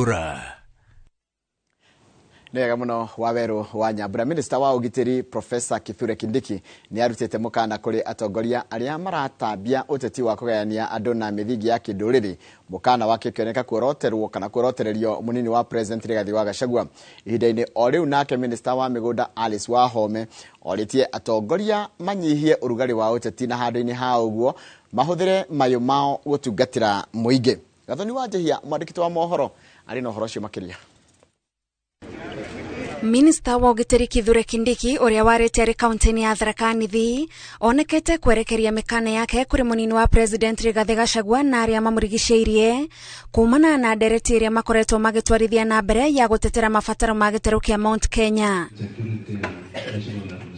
Nyambura. Nĩ wega mũno Wawerũ wa Nyambura. Minista wa ũgitĩri Professor Kithure Kindiki nĩ arutĩte mũkana kũrĩ atongoria arĩa maratambia ũteti wa kũgayania andũ na mĩthingi ya kĩndũrĩrĩ. Mũkana wake ũkĩoneka kuoroterwo kana kuorotererio mũnini wa President Rigathi wa Gachagua. Ihinda-inĩ o rĩu nake Minista wa mĩgũnda Alice Wahome orĩtie atongoria manyihie ũrugarĩ wa ũteti na handũ-inĩ ha ũguo mahũthĩre mayũ mao gũtungatĩra mũingĩ. Gathoni wa Njehia, mwandĩki wa mohoro, arĩ na ũhoro ũcio makĩria. Minista wa ũgitĩri Kithure Kindiki ũrĩa warĩte arĩ kaunti-inĩ ya Tharaka Nithi onekete kwerekeria mĩkana yake kũrĩ mũnini wa President Rigathi Gachagua na arĩa mamũrigicĩirie kumana na ndereti ĩrĩa makoretwo magĩtwarithia na mbere ya gũtetera mabataro ma gĩtarũ kĩa Mount Kenya.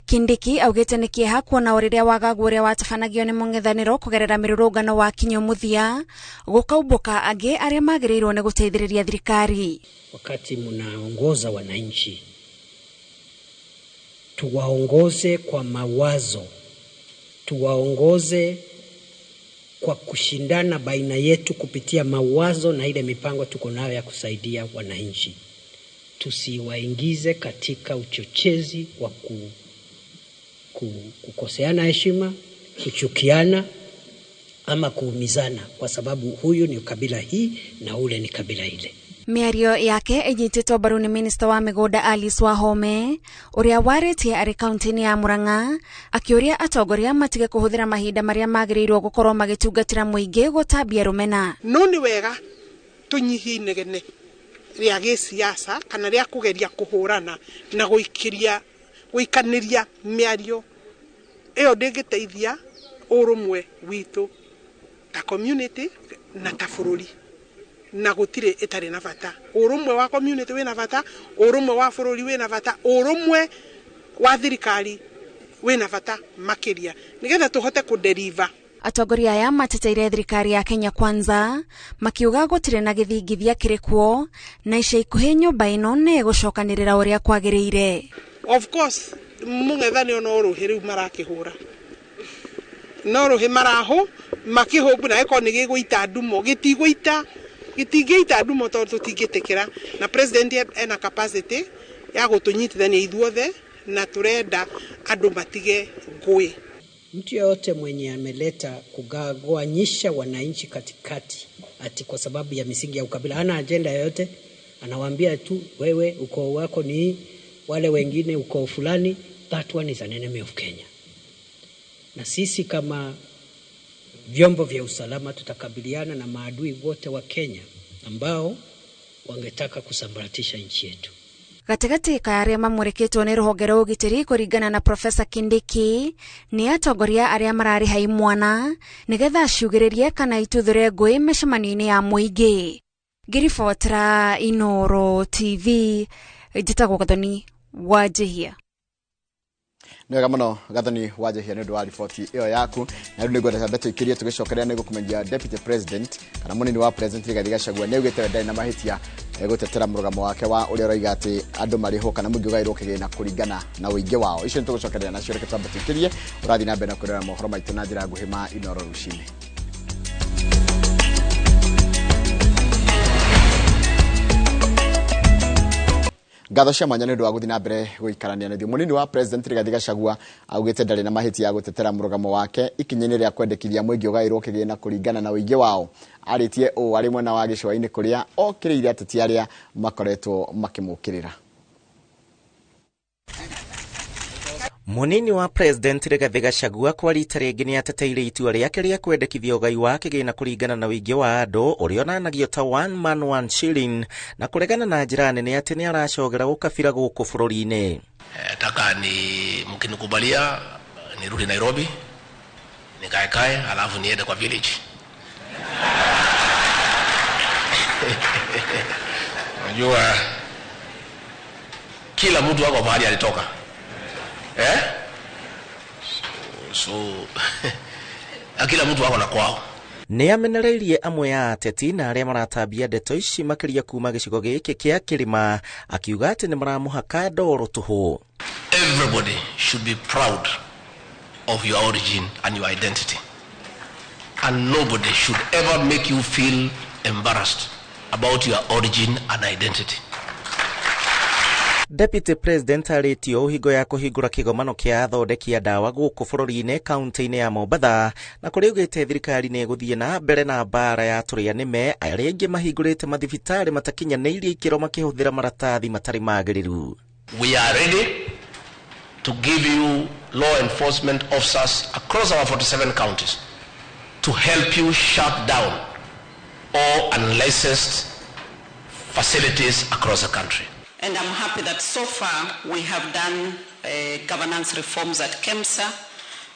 Kindiki augĩte nĩ kĩeha kuona o rĩrĩa wagagu ũrĩa watabanagio nĩ mũng'ethanĩro kũgerera mĩrũrũngano wa kinyo mũthia gũkaumbũka angĩ arĩa magĩrĩirwo nĩ gũteithĩrĩria thirikari. Wakati mnaongoza wananchi, tuwaongoze kwa mawazo, tuwaongoze kwa kushindana baina yetu kupitia mawazo na ile mipango tuko nayo ya kusaidia wananchi. Tusiwaingize katika uchochezi wa kukoseana heshima, kuchukiana ama kuumizana kwa sababu huyu ni kabila hii na ule ni kabila ile. Mĩario yake ĩnyitĩtwo mbaru nĩ minista wa mĩgũnda Alice Wahome ũrĩa warĩtie arĩ kaunti-inĩ ya Murang'a akĩũria atongoria matige kũhũthĩra mahinda marĩa magĩrĩirwo gũkorwo magĩtungatĩra mũingĩ gũtambia rũmena. No nĩ wega tũnyihie inegene rĩa gĩsiasa kana rĩa kũgeria kũhũrana na gũikĩria gũikanĩria mĩario ĩyo ndĩngĩteithia ũrũmwe witũ ta community na ta bũrũri, na gũtirĩ ĩtarĩ na bata. Ũrũmwe wa community wĩna bata, ũrũmwe wa bũrũri wĩna bata, ũrũmwe wa thirikari wĩna bata makĩria nĩgetha tũhote kũdeliver. Atongoria aya mateteire thirikari ya Kenya Kwanza makiuga gũtirĩ na gĩthingithia kĩrĩ kuo na ica ikuhĩ nyũmba ĩno nĩ ĩgũcokanĩrĩra ũrĩa kwagĩrĩire. Of course mũng'ethanĩro no rũhĩ rĩu marakĩhũra, no rũhĩ marahũ makĩhũmbu na gĩkorwo nĩ gĩgũita ndumo, gĩtigũita gĩtingĩita ndumo tondũ tũtingĩtĩkĩra, na president ena capacity ya gũtũnyitithania ithuothe na tũrenda andũ matige ngũĩ. Mtu yeyote mwenye ameleta kugawanyisha wananchi katikati ati kwa sababu ya misingi ya ukabila, hana agenda yoyote, anawaambia tu wewe ukoo wako ni wale wengine ukoo fulani, that one is an enemy of Kenya. Na sisi kama vyombo vya usalama tutakabiliana na maadui wote wa Kenya ambao wangetaka kusambaratisha nchi yetu. Gatagatĩ ka arĩa mamũrĩkĩtwo nĩ rũhonge rwa ũgitĩri kũringana na Professor Kindiki nĩ atongoria arĩa mararĩha imwana nĩgetha ciugĩrĩrie kana ituthũre ngũĩ mĩcemanio-inĩ ya mũingĩ. Ngĩribotera Inooro TV, njĩtagwo Gathoni wa Njihia. Nĩ wega mũno Gathoni wa Njihia nĩ ũndũ wa riboti ĩyo yaku, na rĩu nĩngwenda twambe tũikĩrie tũgĩcokeria nĩ gũkũmenyia Deputy President kana mũnini wa President Rigathi Gachagua nĩ augĩte we ndarĩ na mahĩtia gũtetera mũrũgamo wake wa ũrĩa ũroiga atĩ andũ marĩhwo kana mũingĩ ũgaĩrwo kĩgĩna kũringana na ũingĩ wao. Icio nĩ tũgũcokeria nacio, reke twambe tũikĩrie. Ũrathiĩ na mbere na kwĩrora mohoro maitũ na njĩra nguhĩ ma Inooro rũcinĩ. Ngatho cia mwanya nĩ ũndũ wa gũthiĩ na mbere gũikarania na ithuĩ. Mũnini wa President Rigathi Gachagua augĩte ndarĩ na mahĩtia ya gũtetera mũrũgamo wake ikinya-inĩ rĩa kwendekithia mũingĩ ũgaĩrwo kĩgĩna kũringana na ũingĩ wao. Arĩtie ũũ arĩ mwena wa gĩcũa-inĩ kũrĩa okĩrĩire ateti arĩa makoretwo makĩmũkĩrĩra. Munini wa President Rigathi Gachagua kwa rita rĩngĩ nĩ ateteire itua rĩake rĩa kwendekithia ũgai wa kĩgĩna kũringana na ũingĩ wa andũ ũrĩa onanagio ta one man one shilling na kũregana na njĩra nene atĩ nĩ aracogera ũkabira gũkũ bũrũri-inĩ. Taka ni mkinikubalia nirudi Nairobi nikaekae alafu niende kwa village. Unajua kila mtu wako mahali alitoka. Eh? So kila mtu wako na kwao. Nĩ amenereirie amwe ya ateti na arĩa maratambia ndeto ici makĩria kuma gĩcigo gĩkĩ kĩa kĩrĩma akiuga atĩ nĩ maramũhaka ndoro tũhũ. Everybody should be proud of your origin and your identity. And nobody should ever make you feel embarrassed about your origin and identity. Deputy President arĩtie ũũ hingo ya kũhingũra kĩgomano kĩa athondeki a ndawa gũkũ bũrũri-inĩ kaunti-inĩ ya Mombatha, na kũrĩa augĩte thirikari nĩ ĩgũthiĩ na mbere na mbara ya tũrĩa nĩme arĩa aingĩ mahingũrĩte mathibitarĩ matakinyanĩirie ikĩro makĩhũthĩra maratathi matarĩ magĩrĩru. We are ready to give you law enforcement officers across our 47 counties to help you shut down all unlicensed facilities across the country. And I'm happy that so far we have done governance reforms at KEMSA.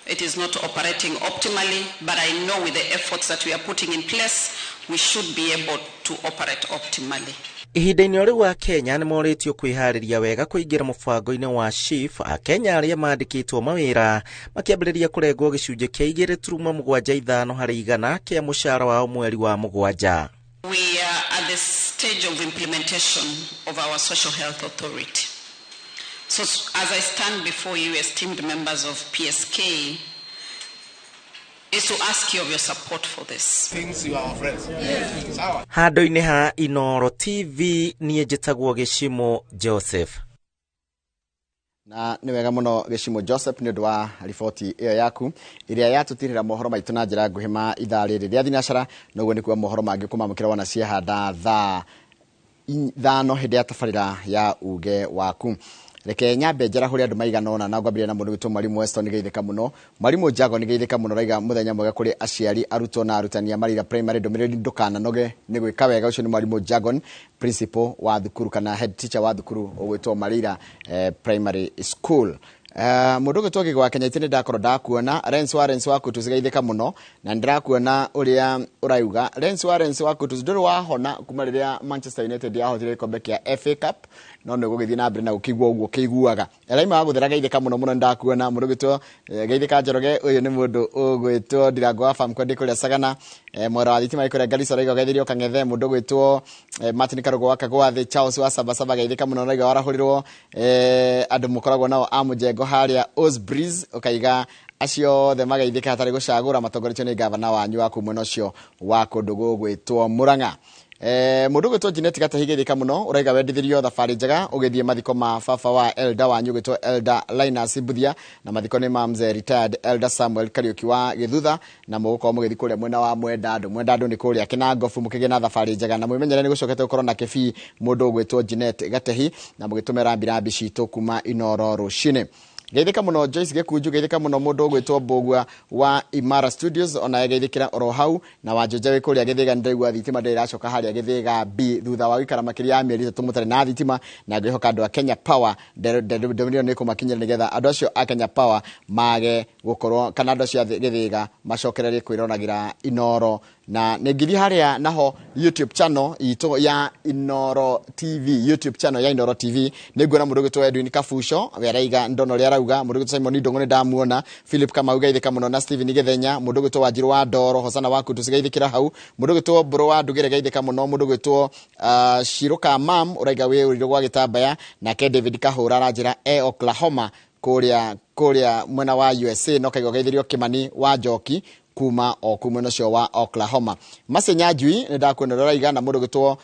It is not operating optimally, but I know with the efforts that we are putting in place, we should be able to operate optimally. Ihinda-inĩ o rĩu Akenya nĩ morĩtio kwĩharĩria wega kũingĩra mũbango-inĩ wa SHIF. Akenya arĩa mandĩkĩtwo mawĩra makĩambĩrĩria kũrengwo gĩcunjĩ kĩa 2.75 harĩ igana kĩa mũcara wao mweri wa 7. We are at the stage of implementation of our Social Health Authority. So as I stand before you, esteemed members of PSK, is to ask you of your support for this. Things you are our friends. Yes. Sawa. Handũ-inĩ ha Inooro TV niĩ njĩtagwo Gĩcimo Joseph. Na nĩ wega mũno Gĩcimo Joseph nĩ ũndũ wa riboti ĩyo yaku ĩrĩa yatũtirĩra mohoro maitũ na njĩra nguhĩ ma ithaa rĩrĩ rĩa thinacara. Noguo nĩ kuga mohoro mangĩ kũmamũkĩra wona ciehanda thaa 5 hĩndĩ ya tabarĩra ya uge waku. Reke nyambe njarahũre andũ maigana ũna na ngwambĩrĩria na mũndũ witũ Mwalimu Weston geithĩka mũno. Mwalimu Jago nĩ geithĩka mũno, raiga mũthenya mwega kũrĩ aciari, arutwo na arutani a Marira Primary. Ndũmĩrĩri ndũkananoge nĩ gwĩka wega. Ũcio nĩ Mwalimu Jagon, principal wa thukuru kana head teacher wa thukuru ũgwĩtwo Marira Primary School. Mũndũ ũgwĩtwo Gĩgo wa Kenya nĩ ndakorwo ndakuona. Lens wa Lens wa Kutus geithĩka mũno, na ndĩrakuona ũrĩa ũrauga. Lens wa Lens wa Kutus, ndũrĩ wahona kuma rĩrĩa Manchester United yahotire gĩkombe kĩa FA Cup, no nĩ gũgĩthiĩ na mbere na gũkĩigua ũguo kĩiguaga. Elaima wa gũthera geithĩka mũno mũno, ndakuona. Mũndũ ũgwĩtwo geithĩka Njoroge, ũyũ nĩ mũndũ ũgwĩtwo Ndirango wa Farm Kwendĩ kũrĩa Sagana. Mwera wa thitima kũrĩa Garissa raiga geithĩrio Kang'ethe. Mũndũ ũgwĩtwo Martin Karũgũ wa Kagwathĩ, Charles wa Sabasaba geithĩka mũno, raiga warahũrirwo andũ mũkoragwo nao a mũjengo harĩa Osbreeze, ũkaiga acio othe magaithĩka hatarĩ gũcagũra, matongoretio nĩ gavana wanyu wa kuu mwena ũcio wa kũndũ gũgwĩtwo Murang'a. Mũndũ ũgwĩtwo Jeanette Gatahi geithĩka mũno, ũraiga wendithirio thabarĩ njega ũgĩthiĩ mathiko ma baba wa elder wanyu ũgwĩtwo Elder Linus Mbuthia, na mathiko nĩ ma mzee retired Elder Samuel Kariuki wa Gĩthutha, na mũgũkorwo mũgĩthiĩ kũrĩa mwena wa Mwendandũ. Mwendandũ nĩ kũrĩa Kĩnangobu, mũkĩgĩe na thabarĩ njega na mwĩmenyere nĩ gũcokete gũkorwo na kĩbii mũndũ ũgwĩtwo Jeanette Gatehi, na mũgĩtũme rambirambi citũ kuma Inooro rũcinĩ. Geithĩka mũno Joyce Gĩkunju, geithĩka mũno mũndũ ũgwĩtwo Mbũgua wa Imara Studios, ona geithĩkĩra oro hau, na Wanjũnja wĩ kũrĩa Gĩthĩga, nĩndĩraigua thitima ndĩrĩ ĩracoka harĩa Gĩthĩga B thutha wa gũikara makĩria ya mĩeri 3 mũtarĩ na thitima, na ngwĩhoka andũ a Kenya Power ndũmĩrĩri nĩ ĩkũmakinyĩra nĩgetha andũ acio a Kenya Power mage gũkorwo kana andũ acio a Gĩthĩga macokererie kwĩronagĩra Inooro. Na nĩ ngĩthiĩ harĩa naho YouTube channel itũ ya Inooro TV, YouTube channel ya Inooro TV, nĩ nguona mũndũ ũgwĩtwo Edwin Kabuco we araiga ndono ũrĩa arauga. Mũndũ ũgwĩtwo Simon Ndũng'ũ nĩ ndamuona, Philip Kamau geithĩka mũno, na Steven Gĩthenya, mũndũ ũgwĩtwo Wanjirũ wa Ndoro, Hosana wa Kutus geithĩkĩra hau, mũndũ ũgwĩtwo Mbũrũ wa Ndugĩre geithĩka mũno, mũndũ ũgwĩtwo Shiruka Mam ũraiga wĩ ũrirũ gwa gĩtambaya, nake David Kahũra aranjĩra e Oklahoma kũrĩa mwena wa USA, no kaigua geithĩrio Kĩmani wa Njoki kuma o kuu mwena ũcio wa Oklahoma. Masenya Njui nĩ ndakuona ũraiga, na mũndũ ũgwĩtwo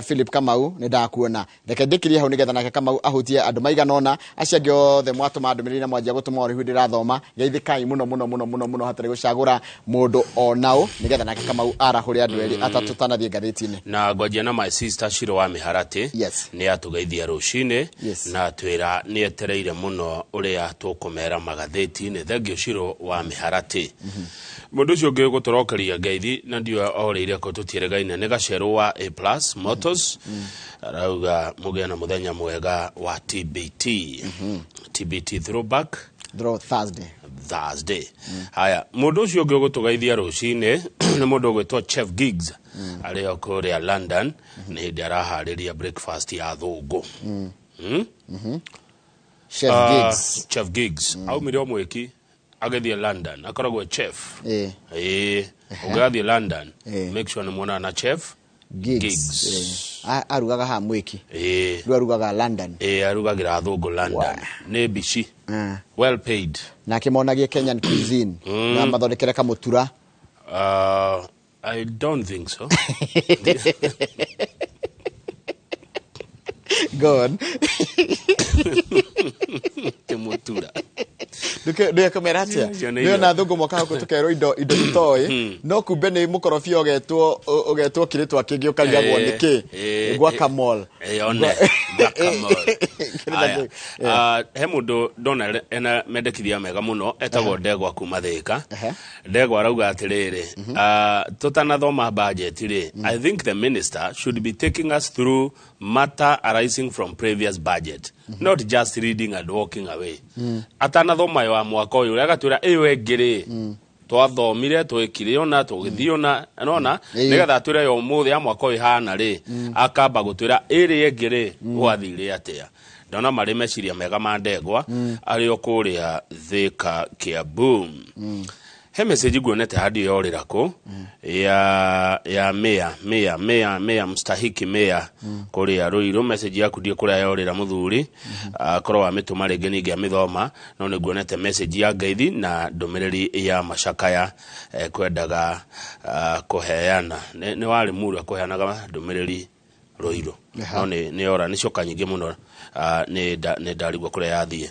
Philip Kamau nĩ ndakuona. Reke ndĩkirie hau nĩgetha nake Kamau ahutie andũ maigana ũna. Acio angĩ othe mwatũma ndũmĩrĩri na mwanjia gũtũma o rĩu ndĩrathoma, geithĩkai mũno mũno mũno mũno mũno hatarĩ gũcagũra mũndũ o naũ, nĩgetha nake Kamau arahũre andũ erĩ atatũ tanathiĩ ngathĩti-inĩ. Na ngwanjia na my sister Shiro wa Mĩharatĩ. Yes. Nĩ atũgeithia rũcinĩ. Yes. Na atwĩra nĩ etereire mũno ũrĩa tũkũmera magathĩti-inĩ. Thank you Shiro wa Mĩharatĩ. Mũndũ ũcio ũngĩ ũgũtũrokeria ngeithi na ndiũĩ orĩire kũ tũtiĩrĩgaine nĩ Gacerũ wa A Plus Motors. Arauga mũgĩe na mũthenya mwega wa TBT. TBT throwback Draw Thursday. Thursday. Haya, mũndũ ũcio ũngĩ ũgũtũgeithia rũcinĩ nĩ mũndũ ũgwĩtwo Chef Giggs arĩ o kũrĩa London, nĩ hĩndĩ araharĩria breakfast ya thũngũ. Chef Giggs. Chef Giggs aumire o mwĩki agĩthiĩ London, akoragwo chef. Ũngĩgathiĩ London, make sure nĩ muonana na Chef Giggs. Giggs. Arugaga haha mwĩki. Rĩu arugaga London. Arugagĩra athũngũ London. Nĩ mbici. Well paid. Nake monagie Kenyan cuisine. Na mathondekere kamũtura. I don't think so. Go on. Kĩmũtura. Ndũkamera atĩa? Icio nĩ Nĩona irio. thũngũ moka gũkũ tũkerwo indo tũtoĩ, no kumbe nĩ mũkorobia ũgetwo kĩrĩtwa kĩngĩ ũkarigagwo nĩkĩ. Guacamole. One guacamole. Kĩrĩ na Aya. kĩ- Ah, he mũndũ ndona ena mendekithia mega mũno, etagwo Ndegwa kuma Thĩka. Ndegwa arauga atĩrĩrĩ, ah, tũtanathoma budget rĩ, I think the minister should be taking us through matter arising from previous budget, not just reading and walking away. Atanathoma ya mwaka ũyũ, agatwĩra ĩyo ĩngĩ rĩ, twathomire, twĩkire ũna, tũgĩthiĩ ũna, nona nĩgetha atwĩre ya ũmũthĩ ya mwaka ũyũ ĩhana rĩ, akamba gũtwĩra ĩrĩa ĩngĩ rĩ, gwathire atĩa. Ndona marĩ meciria mega ma Ndegwa arĩ o kũrĩa Thĩka, Kiambu. He message nguonete hadi yorĩra kũ ya mea mstahiki mea kũrĩa Ruiru. Message yaku ndiĩ kũrĩa yorĩra mũthuri, korwo wamĩtũma rĩngĩ ningĩ amĩthoma, no nĩ nguonete message ya ngeithi na ndũmĩrĩri ya macakaya, kwendaga kũheana. Nĩ warĩ mũru akũheanaga ndũmĩrĩri Ruiru, no nĩ ora nĩ coka nyingĩ mũno, nĩ ndarigwo kũrĩa yathiĩ.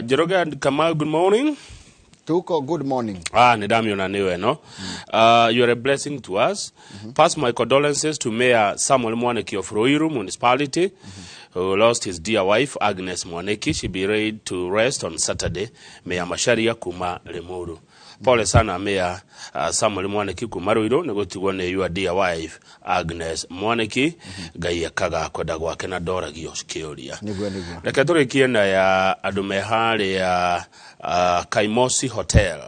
Njoroge and Kamau, good morning. Tuko, good morning. Ah, nĩ ndamĩona nĩyo ĩno. You are a blessing to us. Pass my condolences to Mayor Samuel Mwaniki of Ruiru Municipality, who lost his dear wife Agnes Mwaniki. She be laid to rest on Saturday. Mayor Macharia kuma Limuru. Pole sana Mayor Samuel Mwaniki kuma Ruiru nĩ gũtigwo nĩ your dear wife Agnes Mwaniki. Ngai ekaga kwenda gwake na ndoragio kĩũria. Nĩguo, nĩguo. Reke tũrĩkie na ya andũ me harĩa Kaimosi Hotel,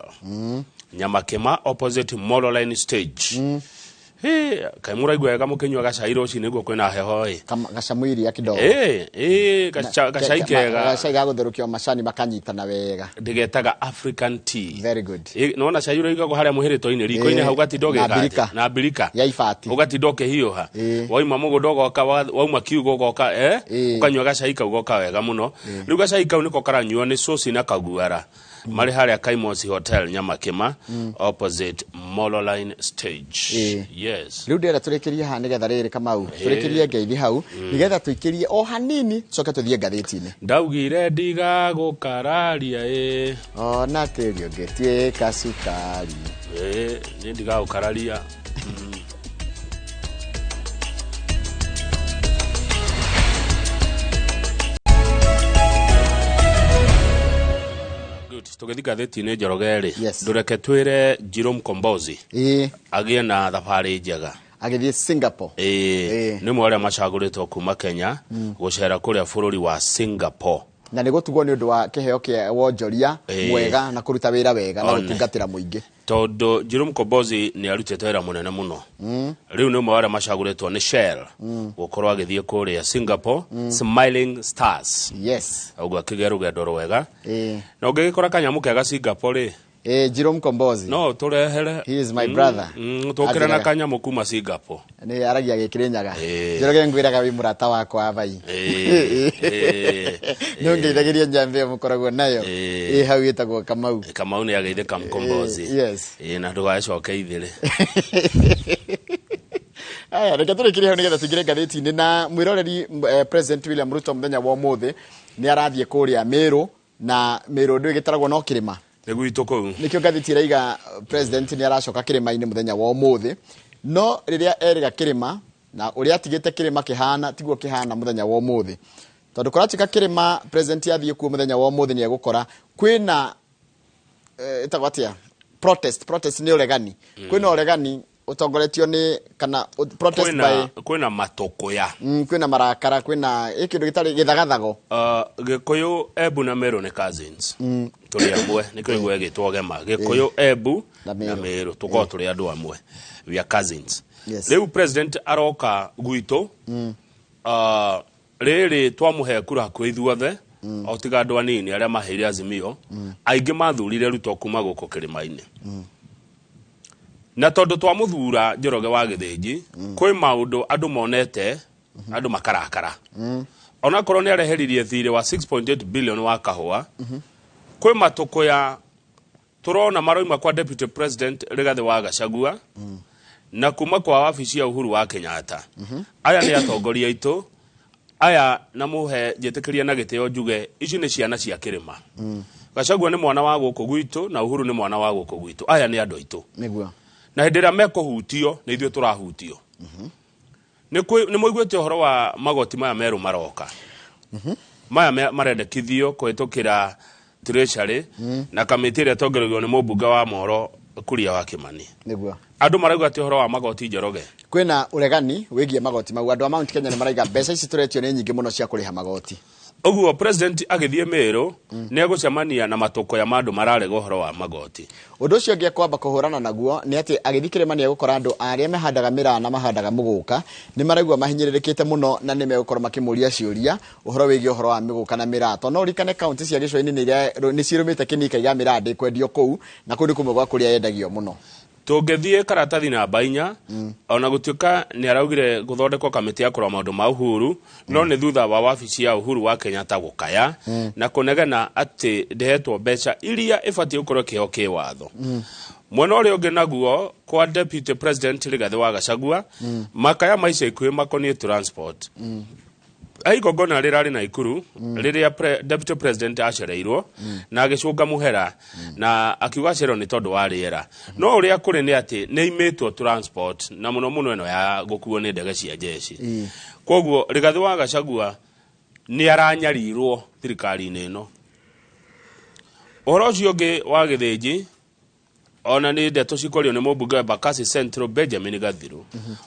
Nyamakima, opposite Mololine stage. Hey, kaĩ mũraigua wega mũkĩnyua gacai rũcinĩ guo kwĩna heho ĩ? Gacamu iria kidogo. Ĩ, gacai kega. Gacai ga gũtherũkio macani makanyitana wega. Ndĩgetaga African tea. Very good. Nĩwona cai ũrĩa ũigagwo harĩa mũhĩrĩto-inĩ riko-inĩ hau ũgatinda Na ũgĩka atĩ? mbirika. Na mbirika Ya ibati. Ũgatinda ũkĩhiũha, wauma mũgũnda ũgoka, wauma kiugo ũgoka, ũkanyua gacai kau goka wega mũno. Rĩu gacai kau nĩko karanyuo nĩ coci na kaguara marĩ harĩa Kaimosi Hotel Nyamakima, opposite Mololine stage. Yes. Rĩu ndĩrenda tũrĩkĩrie haha nĩgetha rĩrĩ Kamau, tũrĩkĩrie ngeithi hau nĩgetha tũikĩrie o hanini tũcoke tũthiĩ ngathĩti-inĩ. Ndaugire ndigagũkararia ĩ. Ona tĩri ũngĩtuĩka cukari. Ĩ, nĩ ndigagũkararia. Good. Tũgĩthiĩ ngathĩti-inĩ, Njoroge rĩ, ndũreke twĩre Jerome Kombozi agĩe na thabarĩ njega agĩthiĩ Singapore. Ĩĩ, nĩ ũmwe arĩa macagũrĩtwo kuma Kenya gũcera kũrĩa bũrũri wa Singapore. Na nĩ gũtugwo nĩ ũndũ wa kĩheo kĩa wonjoria mwega na kũruta wĩra wega na One. gũtungatĩra mũingĩ. Tondũ Jerome Kombozi nĩ arutĩte wĩra mũnene mũno. Rĩu nĩ ũmwe wa arĩa macagũrĩtwo nĩ Shell gũkorwo agĩthiĩ kũrĩa Singapore, Smiling Stars. Yes. Ũguo akĩgĩa rũgendo rwega. Na ũngĩgĩkora kanyamũ kega Singapore rĩ, Jerome Kombozi. No tũrehere. He is my brother. Tũkĩre na Anjĩraga. kanyamũ kuma Singapore. Nĩ aragia gĩkĩrĩnyaga. Njoroge, ngwĩraga wĩ mũrata wakwa vai. Nĩ ũngeithagĩria njamba ĩyo mũkoragwo nayo ĩ hau ĩtagwo Kamau. Kamau nĩ ageithĩka Mkombozi. Yes. Na ndũgagĩcoke ithĩrĩ. Aya, reke tũrĩkĩrie hau nĩgetha tũingĩre ngathĩti-inĩ na mwĩroreri. President William Ruto mũthenya wa ũmũthĩ nĩ arathiĩ kũrĩa Meru, na Meru ndũ ĩgĩtaragwo no kĩrĩma. Nĩ gwitũ kũu. Nĩkĩo ngathĩti ĩraiga president nĩ aracoka kĩrĩma-inĩ mũthenya wa ũmũthĩ, no rĩrĩa erĩga kĩrĩma na ũrĩa atigĩte kĩrĩma kĩhana tiguo kĩhana mũthenya wa ũmũthĩ, tondũ kũratuĩka kĩrĩma president athiĩ kuo mũthenya wa ũmũthĩ nĩ egũkora kwĩna ĩtagwo atĩa, protest nĩ ũregani. Kwĩna ũregani ũtongoretio nĩ kana protest by Kwĩna matũkũya. Kwĩna marakara, kwĩna ĩ kĩndũ gĩtarĩ gĩthagathago. Gĩkũyũ, Embu na Meru nĩ cousins. Tũrĩ amwe, nĩkĩo igwe ĩgĩtwo gema Gĩkũyũ, Embu na na Meru. Meru tũkorwo tũrĩ andũ amwe, we are cousins. Rĩu president aroka gwitũ, rĩrĩ twamũhe kura hakuhĩ ithuothe, o tiga andũ anini arĩa maheire Azimio. Aingĩ mathurire Ruto kuma gũkũ kĩrĩma-inĩ, na tondũ twamũthura Njoroge wa Gĩthĩnji, kwĩ maũndũ andũ monete, andũ makarakara. Onakorwo nĩ areheririe thirĩ wa 6.8 billion wa kahũa, kwĩ matũkũya tũrona maroima kwa Deputy President Rigathĩ wa Gachagua. Na kuma kwa wabici ya Uhuru wa Kenyatta. Aya nĩ atongoria aitũ aya, na muhe njĩtĩkĩria na gĩtĩo njuge ici nĩ ciana cia kĩrĩma. Gachagua nĩ mwana wa gũkũ gwitũ na Uhuru nĩ mwana wa gũkũ gwitũ. Aya nĩ andũ aitũ. Na hĩndĩ ĩrĩa mekũhutio nĩ ithuĩ tũrahutio. Nĩ mũiguĩte ũhoro wa magoti maya merũ maroka maya marendekithio kũhĩtũkĩra Treasury na kamĩtĩ ĩrĩa ĩtongoregio nĩ mũmbunge wa Moro Kuria wa Kimani. Andũ marauga atĩ ũhoro wa magoti, Njoroge? Kwĩna ũregani wĩgiĩ magoti mau. Andũ a Mount Kenya nĩ maraiga mbeca ici tũretio nĩ nyingĩ mũno cia kũrĩha magoti. Ũguo president agĩthiĩ Meru nĩ egũcemania na matũkũya ma andũ mararega ũhoro wa magoti. Ũndũ ũcio ũngĩ ekwamba kũhũrana naguo nĩ atĩ agĩthiĩ kĩrĩma nĩ egũkora andũ arĩa mahandaga mĩraa na mahandaga mũgũka nĩ maraigua mahinyĩrĩrĩkĩte mũno, na nĩ megũkorwo makĩmũria ciũria ũhoro wĩgiĩ ũhoro wa mĩgũka na mĩraa, tondũ no ũririkane kaunti cia gĩcũa-inĩ nĩ cirũmĩte kĩnika iga mĩraa ndĩkwendio kũu, na kũu nĩ kũmwe gwa kũrĩa yendagio mũno. Tũngĩthiĩ karatathi namba 4, ona gũtuĩka nĩ araugire gũthondekwo kamĩtĩ ya kũrora maũndũ ma Uhuru, no nĩ thutha wa wabici ya Uhuru wa Kenyatta gũkaya na kũnegena atĩ ndĩhetwo mbeca iria ĩbatiĩ gũkorwo ĩkĩheo kĩwatho. Mwena ũrĩa ũngĩ naguo kwa Deputy President Rigathĩ wa Gachagua, makaya ma ica ikuhĩ makoniĩ transport. He igongona rĩrarĩ Naikuru rĩrĩa deputy president acereirwo na agĩcũnga mũhera na akiuga acererwo nĩ tondũ wa rĩera, no ũrĩa kũrĩ nĩ atĩ nĩ imĩtwo transport na mũno mũno ĩno ya gũkuo nĩ ndege cia jeshi. Koguo Rigathĩ wa Gachagua nĩ aranyarirwo thirikari-inĩ ĩno. Ũhoro ũcio ũngĩ wa Gĩthĩnji ona nĩ ndeto cikwario nĩ mũmbunge wa Embakasi Central Benjamin Gathiru,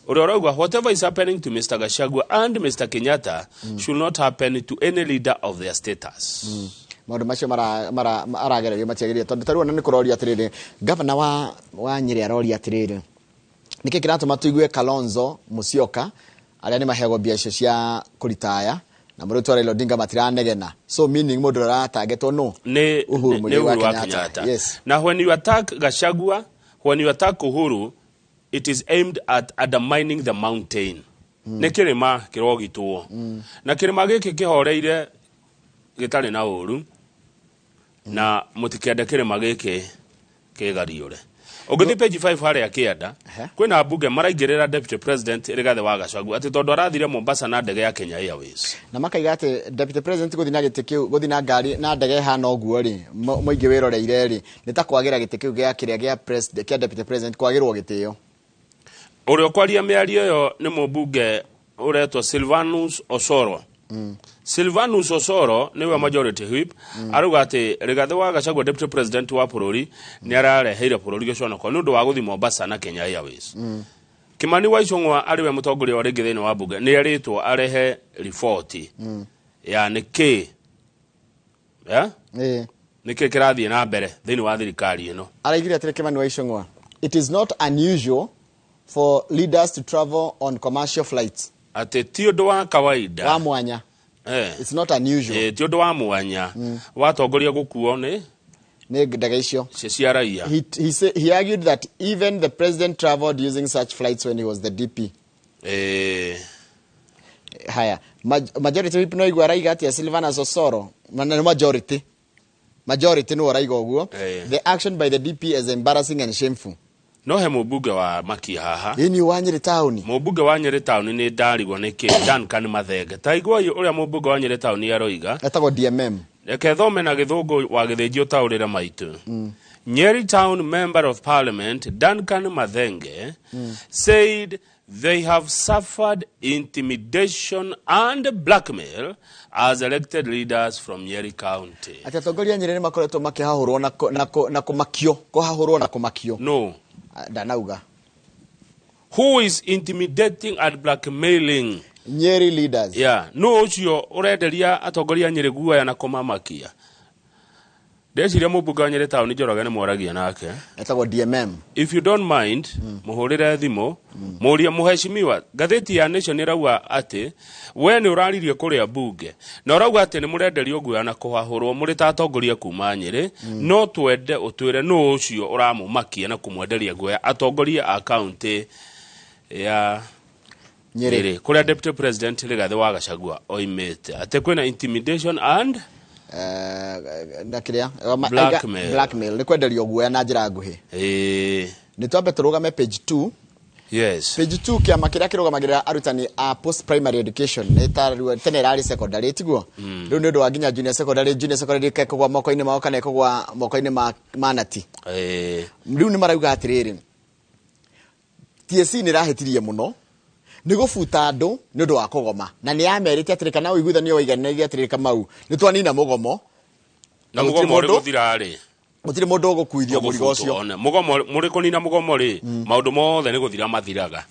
ũrĩa ũrauga whatever is happening to Mr. Gachagua and Mr. Kenyatta should not happen to any leader of their status. Maũndũ macio aragererio matiagĩrĩire, tondũ tarĩu ona nĩ kũroria atĩrĩrĩ, gavana wa Nyĩrĩ aroria atĩrĩrĩ, nĩkĩ kĩratũma tũigue Kalonzo Musyoka arĩa nĩ maheagwo mbia icio cia kũritaya na mũrĩtwa Raila Odinga matiranegena? So meaning mũndũ ũrĩa ũratangetwo no nĩ Uhuru nĩ Muigai wa Uhuru wa Kenyatta. Kenyatta. Na when you attack Gachagua, when you attack Uhuru, it is aimed at undermining the mountain. Nĩ kĩrĩma kĩrogitwo na kĩrĩma gĩkĩ kĩhoreire gĩtarĩ na ũru, na mũtikende kĩrĩma gĩkĩ kĩgariũre. Ũngĩthiĩ page 5 harĩa kĩanda, kwĩna mbunge maraingĩrĩra Deputy President Rigathĩ wa Gachagua atĩ tondũ arathire Mombasa na ndege ya Kenya Airways. Na makaiga atĩ deputy president gũthiĩ na gĩtĩ kĩu, gũthiĩ na ngari na ndege ĩhana ũguo rĩ, mũingĩ wĩroreire rĩ, nĩ ta kwagĩra gĩtĩ kĩu gĩa kĩrĩa gĩa deputy president kwagĩrwo gĩtĩo. Ũrĩa ũkwaria mĩario ĩyo nĩ mũmbunge ũretwo Silvanus Osoro. Silvanus Osoro nĩwe majority whip. Arauga atĩ Rigathĩ wa Gachagua, deputy president wa bũrũri, nĩ arareheire bũrũri gĩconoko nĩ ũndũ wa gũthiĩ Mombasa na Kenya Airways. Kimani wa Ichung'wa arĩ we mũtongoria wa rĩngĩ thĩinĩ wa mbunge nĩ erĩtwo arehe riboti ya nĩkĩ ya nĩkĩ kĩrathiĩ na mbere thĩinĩ wa thirikari ĩno. Araigire atĩrĩ Kimani wa Ichung'wa, "It is not unusual for leaders to travel on commercial flights." Atĩ ti ũndũ wa kawaida wa mwanya. It's not unusual. Ti ũndũ wa mwanya watongoria gũkuo nĩ nĩ ndege icio cia raia. He argued that even the president traveled using such flights when he was the DP. Haya, majority whip no igua araiga atia Silvanus Osoro? Na nĩ majority nĩwe ũraiga ũguo. The action by the DP is embarrassing and shameful. No he mũmbunge wa Makia haha. Ĩni wa Nyĩrĩ taũni. Mũmbunge wa Nyĩrĩ taũni nĩ ndarigwo nĩkĩ Duncan Mathenge. Ta igua ũrĩa mũmbunge wa Nyĩrĩ taũni aroiga. Etagwo DMM. Reke thome na Gĩthũngũ wa Gĩthĩnji ũtaũrĩre maitũ. Nyeri Town Member of Parliament Duncan Mathenge said they have suffered intimidation and blackmail as elected leaders from Nyeri County. Atĩ atongoria a Nyĩrĩ nĩ makoretwo makĩhahũrwo na kũmakio, kũhahũrwo na kũmakio. No. Ah, ndanauga. Who is intimidating and blackmailing? Nyeri leaders. Yeah, no ũcio ũrenderia atongoria a Nyĩrĩ guoya na kũmamakia. Ndeciria mũmbunge wa Nyĩrĩ taũni Njoroge nĩ mwaragia nake. Etagwo DMM. If you don't mind, mũhũrĩre thimũ mũrie mũheshimiwa. Ngathĩti ya Nation ĩrauga atĩ we nĩ ũraririe kũrĩa mbunge na ũrauga atĩ nĩ mũrenderio guoya na kũhahũrwo mũrĩ ta atongoria kuma Nyĩrĩ. No twende ũtwĩre nũ ũcio ũramũmakia na kũmwenderia guoya atongoria a kaunti ya Nyĩrĩ. Nyĩrĩ, kũrĩa Deputy President Rigathĩ wa Gachagua oimĩte, atĩ kwĩna intimidation and na kĩrĩa Blackmail. Blackmail nĩ kwenderio guoya na njĩra nguhĩ. Nĩ twambe tũrũgame page 2. Yes. Page 2 kiama kiria kirugamagirira arutani a post primary education nĩ ta tene ĩrarĩ secondary tiguo rĩu nĩ ũndũ wa nginya junior secondary kũgwa moko-inĩ mao kana kũgwa moko-inĩ ma nati. Rĩu nĩ marauga atĩrĩrĩ, TSC nĩ ĩrahĩtirie mũno nĩ gũbuta andũ nĩ ũndũ wa kũgoma, na nĩ yamerĩte atĩrĩ kana ũiguithanio waiganĩire atĩrĩrĩ Kamau nĩ twanina mũgomo na mũgomo ũrĩ gũthira rĩ gũtirĩ mũndũ ũgũkuithio mũrigo ũcio. Mũgomo mũrĩ kũnina mũgomo rĩ maũndũ mothe nĩ gũthira mathiraga.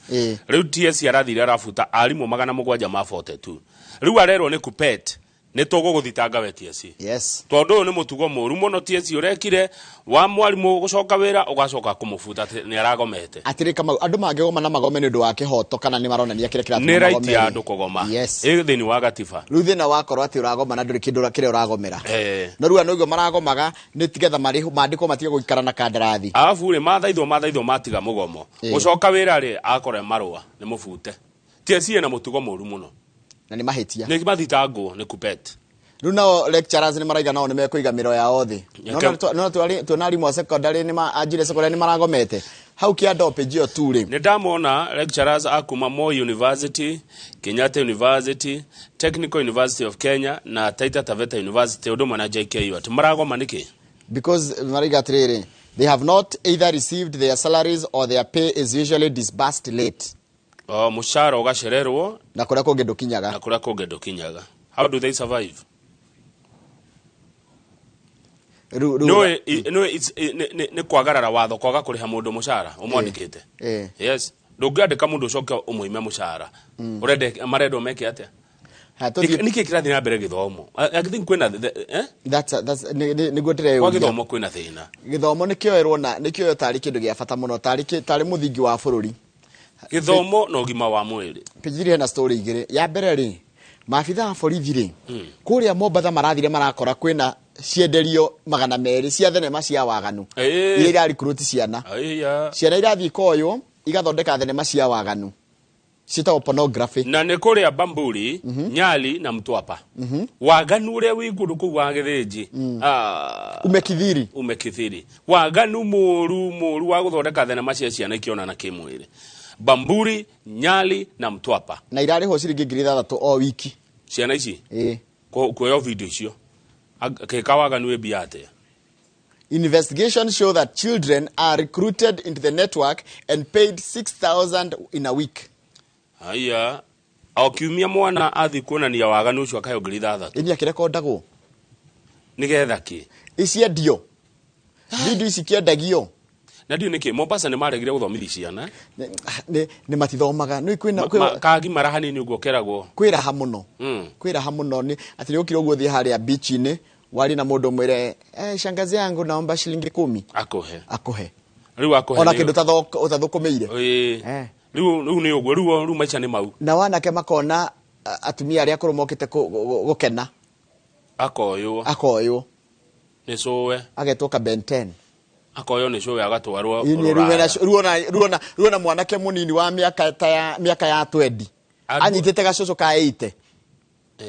Rĩu TSC arathire arabuta arimũ 742. Rĩu arerwo nĩ kupet nĩ tũgũgũthitanga we TSC. Yes. Tondũ ũyũ nĩ mũtugo mũru mũno TSC ũrekire wa mwarimũ gũcoka wĩra ũgacoka kũmũbuta nĩ aragomete. Atĩrĩ Kamau, andũ mangĩgoma na magome nĩ ũndũ wa kĩhoto kana nĩ maronania kĩrĩa kĩratũma magome. Nĩ right ya andũ kũgoma. Yes. Ĩ thĩinĩ wa gatiba. Rĩu thĩna wakorwo atĩ ũragoma na ndũrĩ kĩndũ kĩrĩa ũragomera. No rĩu andũ maragomaga nĩ tigetha marĩhwo maandĩkwo matige gũikara na kandarathi. Arabu rĩ mathaithwo matiga mũgomo. Gũcoka wĩra rĩ akore marũa nĩ mũbute. TSC ĩna mũtugo mũru mũno. Na nĩ mahĩtia. Nĩ mathitangwo nĩ kupet. Rĩu nao lecturers nĩ maraiga nao nĩ mekũiga mĩro yao thĩ. No tuona arimũ a secondary nĩ a junior secondary nĩ maragomete. Hau kĩanda page ĩyo tu rĩ. Nĩ ndamona lecturers a kuma Moi University, Kenyatta University, Technical University of Kenya na Taita Taveta University ũndũ ũmwe na JKU atĩ maragoma nĩkĩ? Because maraiga atĩrĩrĩ, they have not either received their salaries or their pay is usually disbursed late. Oh, mũcara ũgacererwo na kũrĩa kũngĩ ndũkinyaga. Na kũrĩa kũngĩ ndũkinyaga. How do they survive? No, it's nĩ kwagarara watho kwaga kũrĩha mũndũ mũcara ũmwandĩkĩte. Yes. Ndũngĩandĩka mũndũ ũcoke ũmũime mũcara. Ũrende marendwo meke atĩa? Nĩkĩ kĩrathiĩ na mbere gĩthomo? I think kwĩna that's nĩguo ndĩreyũria. Kwa gĩthomo kwĩna thĩna. Gĩthomo nĩkĩoerwo na nĩkĩoywo tarĩ kĩndũ gĩa bata mũno, tarĩ mũthingi wa bũrũri. Gĩthomo na ũgima wa mwĩrĩ. Page 3 hena story igĩrĩ. Ya mbere rĩ, maabitha a borithi rĩ, kũrĩa Mombatha marathire marakora kwĩna cienderio 200 cia thenema cia waganu. Iria irarikruti ciana. Ciana irathiĩ koywo igathondeka thenema cia waganu. Ciĩtagwo pornography. Na nĩ kũrĩa Bamburi, Nyali na Mtwapa. Waganu ũrĩa wĩ kũndũ kũu wa Gĩthĩnji. Umekithiri. Umekithiri. Waganu mũru wa gũthondeka thenema cia ciana ikĩonana kĩmwĩrĩ. Bamburi, Nyali na Mtwapa. Na irarĩhwo ciringi 6,000 o wiki. Ciana ici? Kuoya video icio. Keka waganu wĩ mbia atĩa? Investigations show that children are recruited into the network and paid 6,000 in a week. Haya, o kiumia mwana athi kuonania waganu ũcio akaheo 6,000. Ĩni akĩrekondagwo. Nĩgetha kĩ? Iciendio. Video ici kĩendagio. Na ndiũ nĩkĩ Mombasa nĩ maregire gũthomithia ciana. Nĩ matithomaga. Nĩ kwĩna kagimara hanini ũguo keragwo. Kwĩraha mũno. Kwĩraha mũno nĩ atĩ nĩ ũkire ũguo thiĩ harĩa beach-inĩ wari na mũndũ mwĩre shangazi yangu naomba shilingi 10. Akũhe. Akũhe. Rĩu akũhe. Ona kĩndũ ũtathũkũmĩire. Rĩu nĩ ũguo rĩu maica nĩ mau. Na wanake makona atumia arĩa akũrũ mokĩte gũkena. Akoywo. Akoywo. Nĩ cũwe. Agetwo ka Ben 10. Akoywo nĩ cũwe agatwarwo ruona mwanake mũnini wa mĩaka ya 20 anyitĩte gacũcũ ka 80.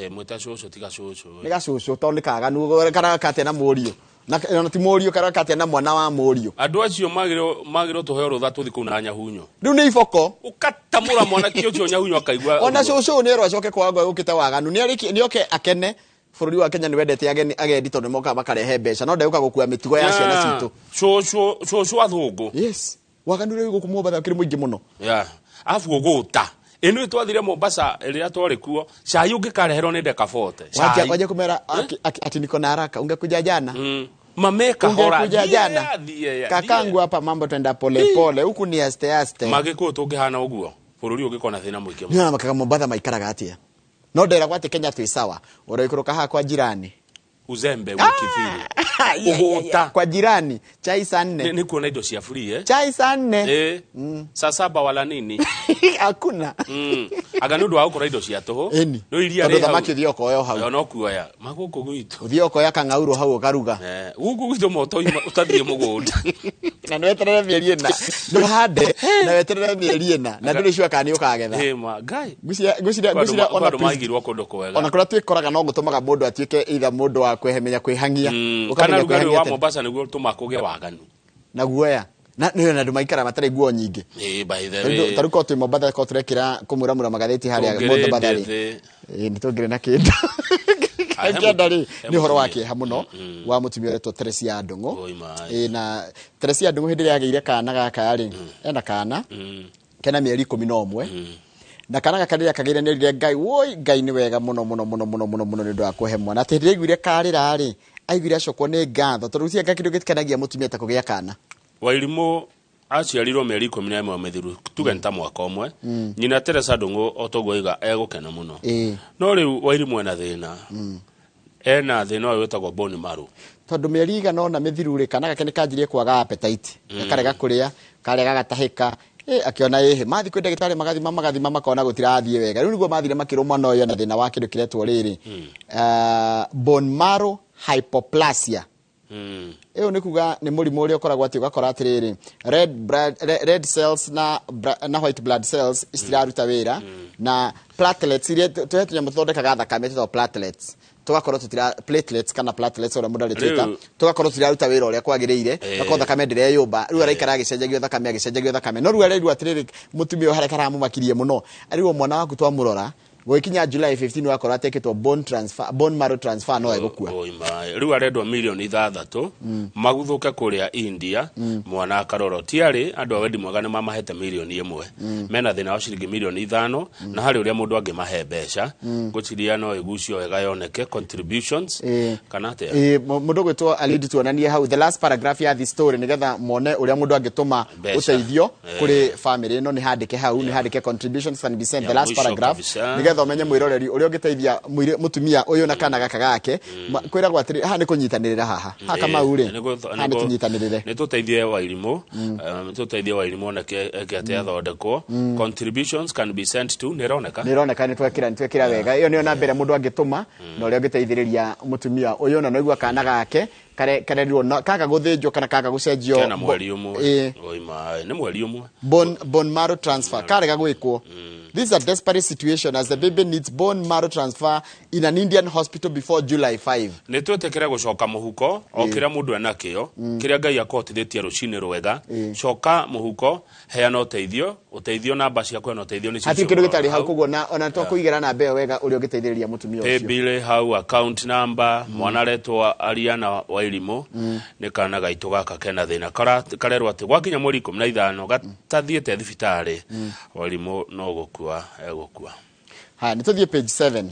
Mwĩta cũcũ ti gacũcũ. Nĩ gacũcũ tondũ nĩ kaganu kana katia na mũriũ. Na ti mũriũ kana katia na mwana wa mũriũ. Andũ acio magĩrĩirwo tũheo rũtha tũthiĩ kũu na nyahunyo. Rĩu nĩ iboko. Ũkatamũra mwanake ũcio nyahunyo akaigua. Ona cũcũ nĩ erwo acoke kwao gũkĩte waganu. Nĩ oke akene. Bũrũri wa Kenya nĩ wendete agendi tondũ mokaga makarehe mbeca no ndegũka gũkua mĩtugo ya ciana citũ. Cũcũ athũngũ. Yes. Waganu rĩu gũkũ Mombatha ũkĩrĩ mũingĩ mũno. Yeah. Arabu ũgũta. Ĩno twathire Mombasa rĩrĩa twarĩ kuo, cai ũngĩkareherwo nĩ ndeka 40. Cai. Waje kũmera ati niko na haraka, ungekuja jana. Mameka hora. Ungekuja jana. Kakangu hapa mambo twenda pole pole, huku ni aste aste. Magĩkũyũ tũngĩhana ũguo, bũrũri ũngĩkorwo na thĩna mũingĩ mũno. Nĩ makaga Mombatha maikaraga atĩa? No ndera gwate Kenya twĩ sawa. Ũroikũrũka haha kwa jirani. Uzembe wikithiri. Ũgũta. Kwa jirani chai saa 4. Nĩ kuona indo cia free Chai saa 4. Saa 7 wala nini? Hakuna. Aga nĩ ũndũ wa gũkora indo cia tũhũ. No iria rĩ. Tondũ thamaki ũthiĩ ũkoya hau. No kuoya. Magũkũ gwitũ. Ũthiĩ ũkoya kang'aurũ hau ũkaruga. Gũkũ gwitũ moto ũtathiĩ mũgũnda. Na nĩ weterere mĩeri 4. Ndũhande na weterere mĩeri 4 na ndũrĩ sure kana nĩ ũkagetha. Ngai. Ngwĩciria ona andũ maigirwo kũndũ kwega. Ona kũrĩa twĩkoraga no gũtũmaga mũndũ atuĩke either mũndũ wa kwĩhemenya kwĩhangia. Kana rugarĩ wa Mombasa nĩguo ũtũmaga kũgĩe waganu. Na guoya. Na nĩ na andũ maikara matarĩ nguo nyingĩ. Ĩĩ, by the way. Tarĩu korwo twĩ Mombatha korwo tũrekĩra kũmũramũra magathĩti harĩa Tũngĩrĩ Mombatha rĩ. ndĩthĩ. Ĩĩ, nĩ tũngĩrĩ na kĩndũ. Ah, he Kĩanda rĩ, he nĩ ũhoro wa mũtumia. kĩeha mũno wa mũtumia ũretwo Teresia Ndũng'ũ. Oi, maĩ. Ĩĩ, na Teresia Ndũng'ũ hĩndĩ ĩrĩa agĩire kana gaka rĩ, ena kana kena mĩeri 11. Na kana gaka rĩrĩa kagĩire nĩ erire Ngai, woi Ngai nĩ wega mũno mũno mũno mũno mũno mũno nĩ ũndũ wa kũhe mwana. Atĩ hĩndĩ ĩrĩa aiguire karĩra rĩ, aiguire acokwo nĩ ngatho tondũ gũtirĩ anga kĩndũ gĩkenagia mũtumia ta kũgĩa kana. Wairimũ aciarirwo mĩeri 11 mĩthiru, tuge nĩ ta mwaka ũmwe. Nyina Teresa Ndũng'ũ o toguo oiga egũkena mũno. No rĩu Wairimũ ena thĩna. Ena thĩna ũyũ wĩtagwo bone marrow. Tondũ mĩeri igana ũna mĩthiru rĩ, kana gake nĩ kanjirie kwaga appetite. Gakarega kũrĩa, karega gatahĩka. Akĩona ĩhĩ, mathiĩ kwĩ ndagĩtarĩ magathima magathima makona gũtirathiĩ wega. Rĩu nĩguo mathire makĩrwo mwana ũyũ ena thĩna wa kĩndũ kĩretwo rĩrĩ, bone marrow hypoplasia. Ĩyo nĩ kuga nĩ mũrimũ ũrĩa ũkoragwo atĩ ũgakora atĩrĩrĩ, red blood, red cells na, na white blood cells citiraruta wĩra, na platelets iria tũhe tũnyamũ tũthondekaga thakame tũtagwo platelets, tũgakorwo tũtira platelets kana platelets ũrĩa mũndũ arĩtwĩta, tũgakorwo tũtiraruta wĩra ũrĩa kwagĩrĩire, gakorwo thakame ndĩreyũmba. Rĩu araikara agĩcenjagio thakame, agĩcenjagio thakame. No rĩu arerwo atĩrĩrĩ, mũtumia ũyũ harĩa karamũmakirie mũno, arĩrwo mwana waku twamũrora gũgĩkinya July 15 wakorwo atekĩtwo bone transfer, bone marrow transfer, no egũkua. Oi, maĩ. Rĩu arendwo mirioni 6 maguthũke kũrĩa India, mwana akarorwo. Tiarĩ andũ a wendi mwega nĩ mamahete mirioni 1. Mena thĩna wa ciringi mirioni 5, na harĩ ũrĩa mũndũ angĩmahe mbeca. Ngwĩciria no ĩgucio wega yoneke contributions kana atĩa? Mũndũ ũgwĩtwo Alidi, tuonanie hau the last paragraph ya this story nĩgetha mone ũrĩa mũndũ angĩtũma Mbeca. ũteithio kũrĩ family ĩno. Nĩ handĩke hau, nĩ handĩke contributions can be sent, Ya the last mũico paragraph, kabisa. nĩgetha ũmenye mwĩroreri ũrĩa ũngĩteithia mũtumia ũyũ na kana gaka gake. Kwĩragwo atĩrĩ, haha nĩ kũnyitanĩrĩra, haha haha Kamau rĩ, haha nĩ tũnyitanĩrĩre. Nĩ tũteithie Wairimũ, tũteithie Wairimũ oneke eke atĩ athondekwo. Contributions can be sent to, nĩ ĩroneka. Nĩ ĩroneka, nĩ twekĩra wega. Ĩyo nĩyo namba ĩrĩa mũndũ angĩtũma na ũrĩa ũngĩteithĩrĩria mũtumia ũyũ, na noigua kana gake karerirwo kaga gũthĩnjwo kana kaga gũcenjio Kena mweri 1. Oi, maĩ. Nĩ mweri 1. Bone marrow transfer karega gwĩkwo. This is a desperate situation as the baby needs bone marrow transfer in an Indian hospital before July 5. Nĩ twĩtĩkĩre gũcoka mũhuko o kĩrĩa mũndũ enakĩo, kĩrĩa Ngai akũhotithĩtie rũcinĩ rwega. Coka mũhuko, heana ũteithio, ũteithio namba cia kũheana ũteithio nĩ Hatirĩ kĩndũ gĩtarĩ hau, koguo na ona twakũigĩra namba ĩyo wega ũrĩa ũngĩteithĩrĩria mũtumia ũcio. Paybill hau, account number. Mwana aretwo Ariana Wairimũ, nĩ kana gaitũ gaka kena thĩna. Karerwo atĩ gwakinya mweri 15 gatathiĩte thibitarĩ, Wairimũ no gũkua egũkua. Haya, nĩ tũthiĩ page 7.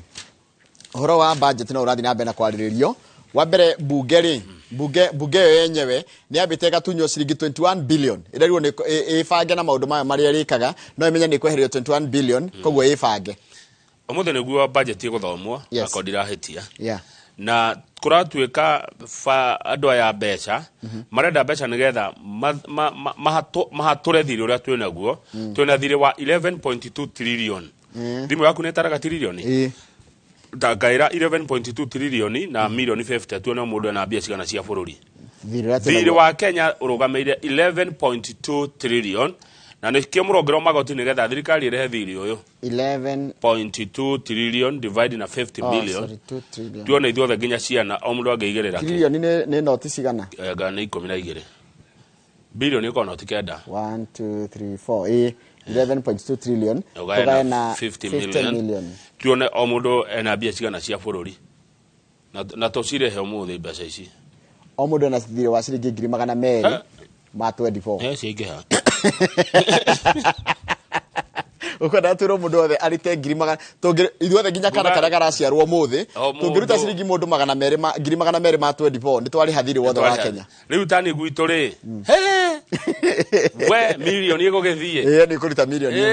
Ũhoro wa budget no ũrathiĩ na mbere na kwarĩrĩrio. Wa mbere bunge rĩ, bunge ĩyo yenyewe nĩ yambĩte ĩgatunywo ciringi 21 billion. Ĩrerirwo nĩ ĩbange na maũndũ mayo marĩa ĩrĩkaga, no ĩmenye nĩ ĩkweherio 21 billion, koguo ĩbange. Ũmũthĩ nĩguo budget ĩgũthomwo, akorwo ndirahĩtia. Na kũratuĩka ba andũ aya mbeca marenda mbeca nĩgetha mahatũre thirĩ ũrĩa twĩ naguo. Twĩna thirĩ wa 11.2 trillion. Thimũ yaku nĩ ĩtaraga trillion? Ĩĩ. Ngaĩra 11.2 trillion na milioni 50, tuone mũndũ ena mbia cigana cia bũrũri. Thirĩ ũrĩa twĩ Thirĩ naguo. wa Kenya ũrũgamĩire 11.2 trillion, na nĩkĩo mũrongerwo magoti nĩgetha thirikari ĩrehe thirĩ ũyũ. 11 0.2 trillion divide na 50 Oh, million. sorry, 2 trillion. Tuone ithuothe nginya ciana o mũndũ angĩigĩrĩra kĩ. Trillion nĩ noti cigana? Nga nĩ 12 bilioni, ĩkorwo noti 9. 1 2 3 4, ĩ 11.2 trillion. Ũgae tũgae na na 50 50 million. Million. Tuone o mũndũ ena mbia cigana cia bũrũri, na tũcirehe ũmũthĩ mbeca ici. O mũndũ ena thirĩ wa ciringi 224,000. Ciaingĩha. Ũkwenda twĩrwo mũndũ wothe arute ngiri magana ithuothe nginya kana karĩa karaciarwo ũmũthĩ, O mũndũ. tũngĩruta ciringi mũndũ 200 ma 224,000 nĩ twarĩha thirĩ wothe wa Kenya. Rĩu tani gwitũ rĩ, he we milioni ĩgũgĩthiĩ. Ĩĩ, nĩ kũruta mirioni 1.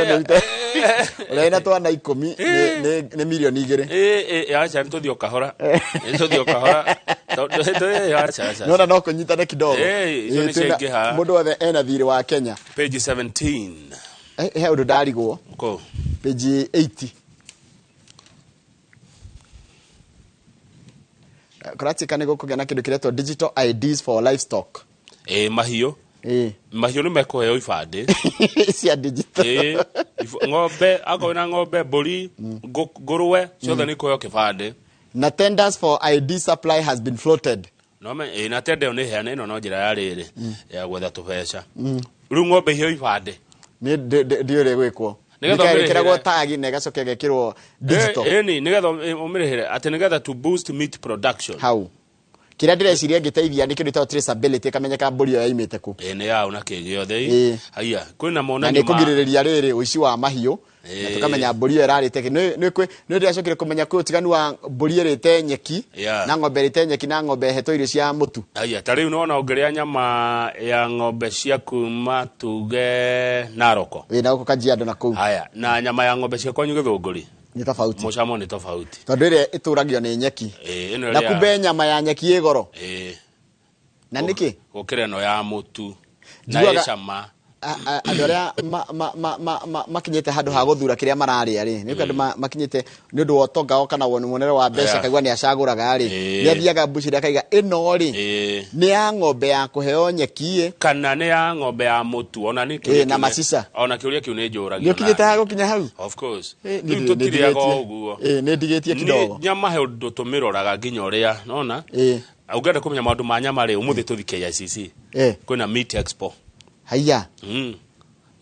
Ĩyo nĩ ũrĩa wĩna twana 10 nĩ mirioni 2. Ĩ aca, nĩ tũthiĩ o kahora, nĩ tũthiĩ o kahora. Tondũ aca, aca. Nona no kũnyitane kidogo. Icio Ĩĩ, nĩ ciaingĩha. Mũndũ wothe ena thirĩ wa Kenya. Page 17. He ũndũ ndarigwo. Kũ? Page 80 kũratuĩka nĩ gũkũgĩa na kĩndũ kĩretwo digital IDs for livestock. Ĩ mahiũ. Mahiũ nĩ mekũheo ibandĩ cia digital. Ĩ, ng'ombe, akorwo na ng'ombe, mbũri, ngũrwe, ciothe nĩ ikũheo kĩbandĩ. Na tenders for ID supply has been floated. No na tenda ĩyo nĩ heane ĩno no njĩra ya rĩrĩ ya gwetha tũbeca. Rĩu ng'ombe iheo ibandĩ. Nĩ ndiũĩ ũrĩa gwĩkwo. Nĩgetha ũmĩrĩhĩre. Ĩkĩragwo tagi na ĩgacoka ĩgekĩrwo digital. Ĩni nĩgetha ũmĩrĩhĩre atĩ nĩgetha to boost meat production. Hau kĩrĩa ndĩreciria ngĩteithia nĩ kĩndũ gĩtagwo traceability, ĩkamenyeka mbũri ĩyo yaimĩte kũ. Ĩ nĩ yaũ na kĩ gĩothe. Ĩĩ. Haiya, kwĩna Na monanio nĩ kũgirĩrĩria rĩrĩ ũici wa mahiũ na Ĩĩ. tũkamenya mbũri ĩyo ĩrarĩte kĩ. Nĩ ndĩracokire kũmenya kwĩ ũtiganu wa mbũri ĩrĩte nyeki Yeah. na ng'ombe ĩrĩte nyeki na ng'ombe ĩhetwo irio cia mũtu. Haiya, ta rĩu nĩwona ũngĩrĩa nyama ya ng'ombe cia kuma tuge Naroko. Wĩ na gũkũ Kajiado na kũu. Haya, na nyama ya ng'ombe cia kwanyu Gĩthũngũri. Nĩ tofauti. Mũcamo nĩ tofauti. Tondũ ĩrĩa ĩtũragio nĩ nyeki. Ĩĩ, ĩno Na ĩrĩa- kumbe nyama ya nyeki ĩ goro. Ĩĩ. Na nĩkĩ? Gũkĩra ĩno ya mũtu. Na Njiguaga- ĩcama. Andũ arĩa makinyĩte handũ ha gũthura kĩrĩa mararĩa rĩ, nĩ andũ makinyĩte nĩ ũndũ wa ũtonga wao kana muonere wa mbeca, Yeah. kaigua nĩ acagũraga rĩ, Ĩĩ. nĩ athiaga mbucĩrĩ akaiga ĩno rĩ Ĩĩ. nĩ ya ng'ombe ya kũheo nyeki ĩ. Kana nĩ ya ng'ombe ya mũtu ona nĩ Ĩĩ, kĩũria na kĩu nĩ- macica. Ona kĩũria kĩu nĩ njũragio. Nĩ ũkinyĩte ha gũkinya hau? Of course. Ĩĩ, Rĩu nĩ tũtirĩaga ndigĩtie. ũguo. Ĩĩ, nĩ ndigĩtie kidogo. Nĩ nyama he ũndũ tũmĩroraga nginya ũrĩa, nona? Ĩĩ. Ũngĩenda kũmenya maũndũ ma nyama rĩ, ũmũthĩ tũthi KICC. Ĩĩ. Kwĩna meat expo. Haiya.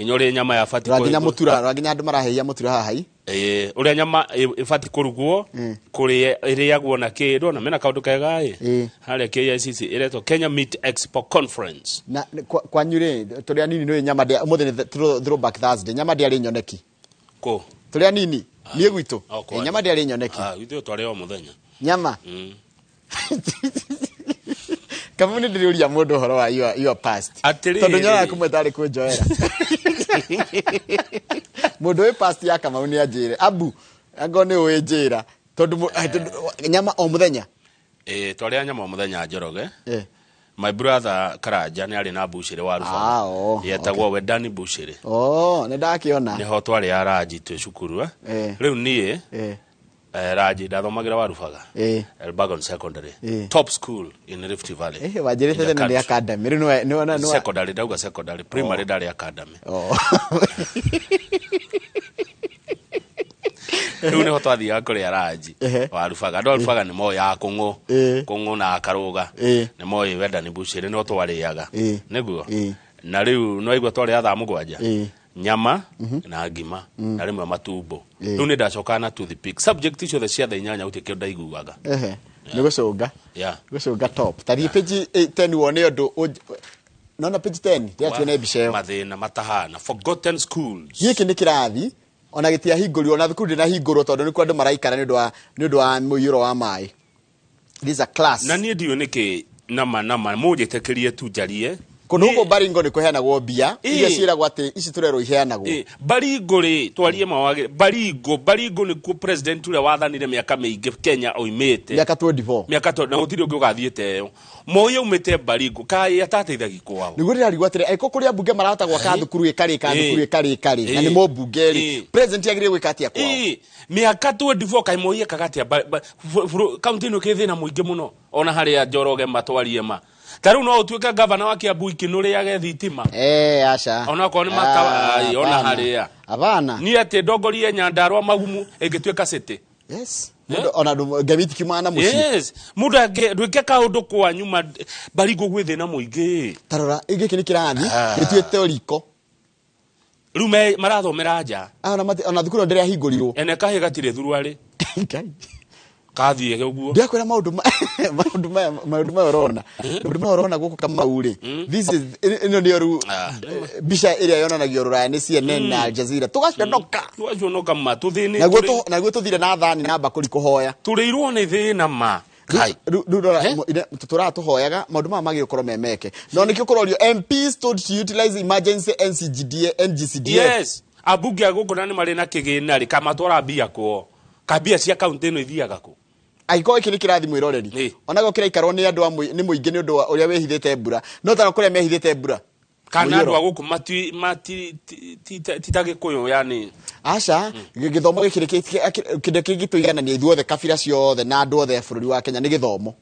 Nginya ũrĩa nyama ya bati Rora nginya mũtura, rora nginya andũ marahĩhia mũtura haha hai. Ĩĩ, ũrĩa nyama ĩbatiĩ kũrugwo, kũrĩa ĩrĩagwo na kĩ, ndona mena kaũndũ kega ĩ. Ĩĩ. Harĩa KICC ĩretwo Kenya Meat Expo Conference. Na kwanyu rĩ, tũrĩ anini nĩ nyama ndĩa ũmũthĩ nĩ throwback Thursday, nyama ndĩarĩ nyoneki. Kũ? Tũrĩ anini, niĩ gwitũ. O, kwanyu. Ĩ, nyama ndĩarĩ nyoneki. Ah, ithuĩ twarĩ o mũthenya. Nyama. Kamau nĩ ndĩrĩũria mũndũ ũhoro wa your past. Atĩrĩrĩ. Tondũ nyonaga kumwe tarĩ kũnjoera. Mũndũ wĩ past ya Kamau nĩ anjĩre. Abu, angorwo nĩ ũĩ njĩra. Tondũ nyama o mũthenya. Ĩĩ, twarĩa nyama o mũthenya Njoroge. Ĩĩ. My brother Karanja nĩ arĩ na mbucĩrĩ wa Rubana. Ah, oh, Yetagwo okay. Wendani mbucĩrĩ. Oh, nĩ ndakĩona. Nĩho twarĩ ranji twĩ cukuru. Ĩĩ. Rĩu niĩ Ĩĩ. ranji ndathomagĩra wa Rubaga. Ĩĩ. Elbagon Secondary. Ĩĩ. Top school in Rift Valley. Eh, wanjĩrĩte In the tene nĩ country. academy. Rĩu nĩwe Secondary ndauga secondary, primary ndarĩ academy. Oh. Rĩu nĩho twathiaga kũrĩa ranji Ehe. wa Rubaga. Andũ a Rubaga nĩ moĩ ya kũng'ũ. Ĩĩ. Kũng'ũ na karũga. Ĩĩ. Nĩ moĩ Wendani mbucĩrĩ no twarĩaga. Ĩĩ. Nĩguo. Ĩĩ. Na rĩu no aigua twarĩa thaa 7. Ĩĩ. Nyama na ngima na rĩmwe matumbo. Ĩĩ. Rĩu nĩ ndacokaga na toothpick. Subject ciothe cia thaa 8 gũtirĩ kĩndũ ndaiguaga. Ehe. Nĩ gũcũnga. Yeah. Gũcũnga top. Ta thiĩ page 10 wone ũndũ nona page 10 ndĩra tuone mbica ĩyo. Mathĩna matahana. Forgotten schools. Gĩkĩ nĩ kĩrathi ona gĩtiahingũrirwo ona thukuru ndĩnahingũrwo tondũ nĩkuo andũ maraikara nĩ ũndũ wa mũiyũro wa maĩ. This is a class. Na niĩ ndiũĩ nĩkĩ nama mũnjĩtĩkĩrie tu njarie. Kũndũ gũkũ Baringo nĩ kũheanagwo mbia Ĩĩ. iria ciĩragwo atĩ ici tũrerwo iheanagwo. Ĩĩ, Baringo rĩ twarie mawagĩrĩ Baringo nĩkuo president ũrĩa wathanire mĩaka mĩingĩ Kenya oimĩte. Mĩaka 24. Mĩaka na gũtirĩ ũngĩ ũgathiĩte ĩyo. Moi aumĩte Baringo kaĩ atateithagia kwao. Nĩguo ndĩrarigwo atĩrĩ angĩkorwo kũrĩ ambunge marahota gwaka thukuru ĩkarĩka thukuru ĩkarĩka rĩ na nĩ mũmbunge rĩ president agĩrĩire gwĩka atĩa kwao? Ĩĩ, mĩaka 24 kaĩ Moi ekaga atĩa kaunti ĩno kĩ thĩna mũingĩ mũno ona harĩa Njoroge matwarie ma. Ta rĩu no ũtuĩke gavana wa Kiambu ikĩnũrĩage thitima. Aca. Ona okorwo nĩ matawa, ai, ona harĩa. Hapana. Niĩ atĩ ndongorie Nyandarua Magumu ĩngĩtuĩka city. Yes. Mũndũ ona ngemi itikiumaga na mũciĩ. Yes. Mũndũ ndwĩke kaũndũ kwanyu Baringo gwĩ thĩna mũingĩ. Ta rora, gĩkĩ nĩ kĩrathi gĩtuĩte riko. Rĩu marathomera nja. Ona thukuru ndĩrahingũrirwo. Ene kahĩ gatirĩ thuruarĩ. Ngai. Kathiĩ ũguo. Ndiakwĩra maũndũ maya ũrona. Maũndũ maya ũrona gũkũ Kamau rĩ. This is ĩno nĩyo rĩu mbica ĩrĩa yonanagio rũraya nĩ CNN na Al Jazeera. Tũgaconoka. Tũgaconoka ma tũthĩnĩ. Naguo tũthire na thani na mbakũri kũhoya. Tũrĩirwo nĩ thĩna ma. Rĩu tũhoyaga maũndũ maya magĩrĩirwo gũkorwo me meke. No nĩkĩo kũrorio MPs told to utilize emergency NCGDA NGCDF. Yes. Ambunge a gũkũ na nĩ marĩ na kĩgĩna rĩ kamatwara mbia kwao. Kambia cia kaunti ĩno ithiaga kũ? Angĩkorwo gĩkĩ nĩ kĩrathi mwĩroreri onako kĩraikarwo nĩ andũ nĩ mũingĩ nĩ ũndũ wa ũrĩa wĩhithĩte mbura no tara kũrĩa mehithĩte mbura kana andũ a gũkũ ti ta Gĩkũyũ yani aca gĩthomo gĩkĩ kĩndũ kĩngĩtũiganania ithuothe kabira ciothe na andũ othe a bũrũri wa Kenya nĩ gĩthomo.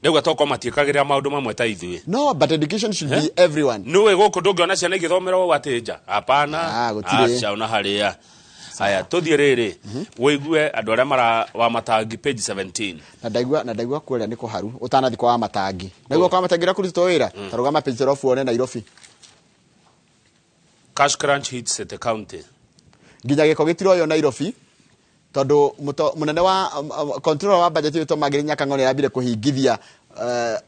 Ndauga tokorwo matiĩkagĩrĩra maũndũ mamwe ta ithuĩ. No, but education should be everyone. Nĩũĩ gũkũ ndũngĩona ciana igĩthomera ũũ atĩ nja. Hapana. Gũtirĩ. Aca ona harĩa. Aya, tũthiĩ rĩrĩ wĩigue andũ arĩa mara wa matangi page 17. Na ndaigua kũrĩa nĩ kũharu ũtanathi kwa matangi, ndaigua kwa matangi ũrĩa kũrutĩtwo wĩra. Ta rũgama page 12 wone Nairobi. Cash crunch hits City County. Nginya gĩko gĩtiroywo Nairobi tondũ mũnene wa controller wa budget witũ Magĩrĩ Nyakang'o nĩ arambire kũhingithia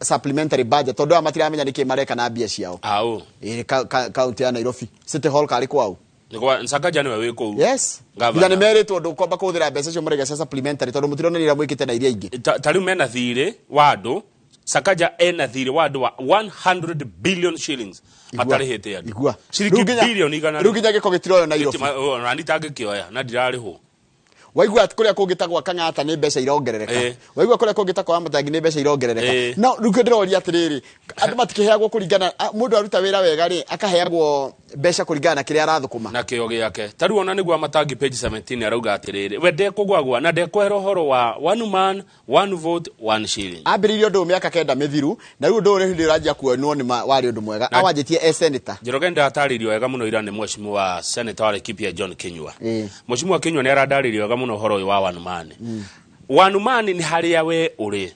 supplementary budget tondũ aya matiramenya nĩkĩ mareka na mbia ciao. Au? Ĩ kaunti ya Nairobi, City Hall karĩ kwao. Nĩ Sakaja nĩwe wĩ kũu. Yes. Governor. Nginya nĩ merĩtwo ndũkwamba kũhũthĩra mbeca icio mũraiga cia supplementary tondũ mũtironania mwĩkĩte na iria ingĩ. Ta rĩu mena thirĩ wa andũ, Sakaja ena thirĩ wa andũ wa 100 billion shillings matarĩhĩte andũ. Igua. Ciringi Rĩu bilioni igana. Rĩu nginya gĩko gĩtiroywo Nairobi. Nani tangĩkĩoya na ndirarĩhwo? Waigua atĩ kũrĩa kũngĩ ta gwa Kang'ata nĩ mbeca irongerereka. Waigua kũrĩa kũngĩ ta kwa Matangi nĩ mbeca irongerereka. No rĩu kĩo ndĩroria atĩrĩrĩ, andũ matikĩheagwo kũringana mũndũ aruta wĩra wega rĩ, akaheagwo mbeca kũringana na kĩrĩa arathũkũma. Na kĩo gĩake. Ta rĩu ona nĩguo Amatangi page 17 arauga atĩrĩrĩ, we ndekũgwagwa na ndekwehera ũhoro wa one man, one vote, one shilling. Ambĩrĩirie ũndũ ũyũ mĩaka 9 mĩthiru, na rĩu ũndũ ũyũ nĩ hĩndĩ ũranjia kuonwo nĩ warĩ ũndũ mwega. Awanjĩtie e senator. Njoroge, ndatarĩirio wega mũno ira nĩ mheshimiwa senator wa Laikipia John Kinyua. Mheshimiwa Kinyua nĩ arandarĩirio wega mũno ũhoro ũyũ wa one man. One man nĩ harĩa we ũrĩ,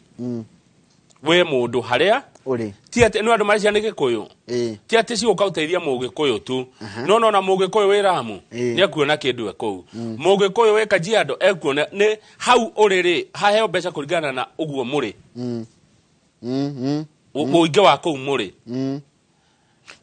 we mũndũ harĩa ũrĩ. Ti atĩ nĩ andũ marecia nĩ gĩkũyũ. Ti atĩ cigũka gũteithia mũgĩkũyũ tu, no nona mũgĩkũyũ wĩ Ramu nĩ ekuona kĩndũ e kũu, mũgĩkũyũ wĩ Kajiado ekuona nĩ hau ũrĩ rĩ, haheo mbeca kũringana na ũguo mũrĩ, mũingĩ wa kũu mũrĩ.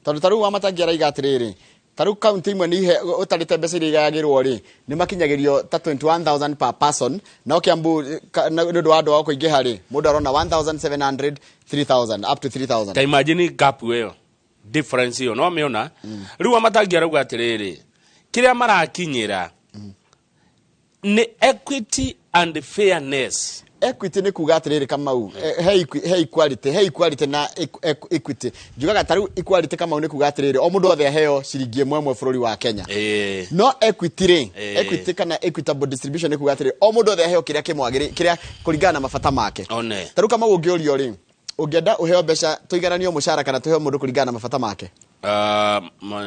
Tondũ ta rĩu Wamatangi araiga atĩrĩrĩ, ta rĩu kaunti imwe nĩ ihe ũtarĩte mbeca iria igayagĩrwo rĩ, nĩ makinyagĩrio ta 21,000 per person, no Kiambu nĩ ũndũ wa andũ ao kũingĩha rĩ, mũndũ arona 1700, 3000, up to 3000. Ta imagine gap ĩyo, difference ĩyo no mĩona. Rĩu Wamatangi arauga atĩrĩrĩ, kĩrĩa marakinyĩra nĩ equity and fairness. Equity nĩ kuga atĩrĩrĩ, Kamau, he equality, he equality na equity. Njugaga ta rĩu equality, Kamau, nĩ kuga atĩrĩrĩ, o mũndũ othe aheo ciringi ĩmwe ĩmwe bũrũri wa Kenya. No equity rĩ, equity kana equitable distribution nĩ kuga atĩrĩrĩ, o mũndũ othe aheo kĩrĩa kĩmwagĩrĩ, kĩrĩa kũringana na mabata make. One. Ta rĩu Kamau, ũngĩũrio rĩ, ũngĩenda ũheo mbeca tũigananio mũcara kana tũheo mũndũ kũringana na mabata make?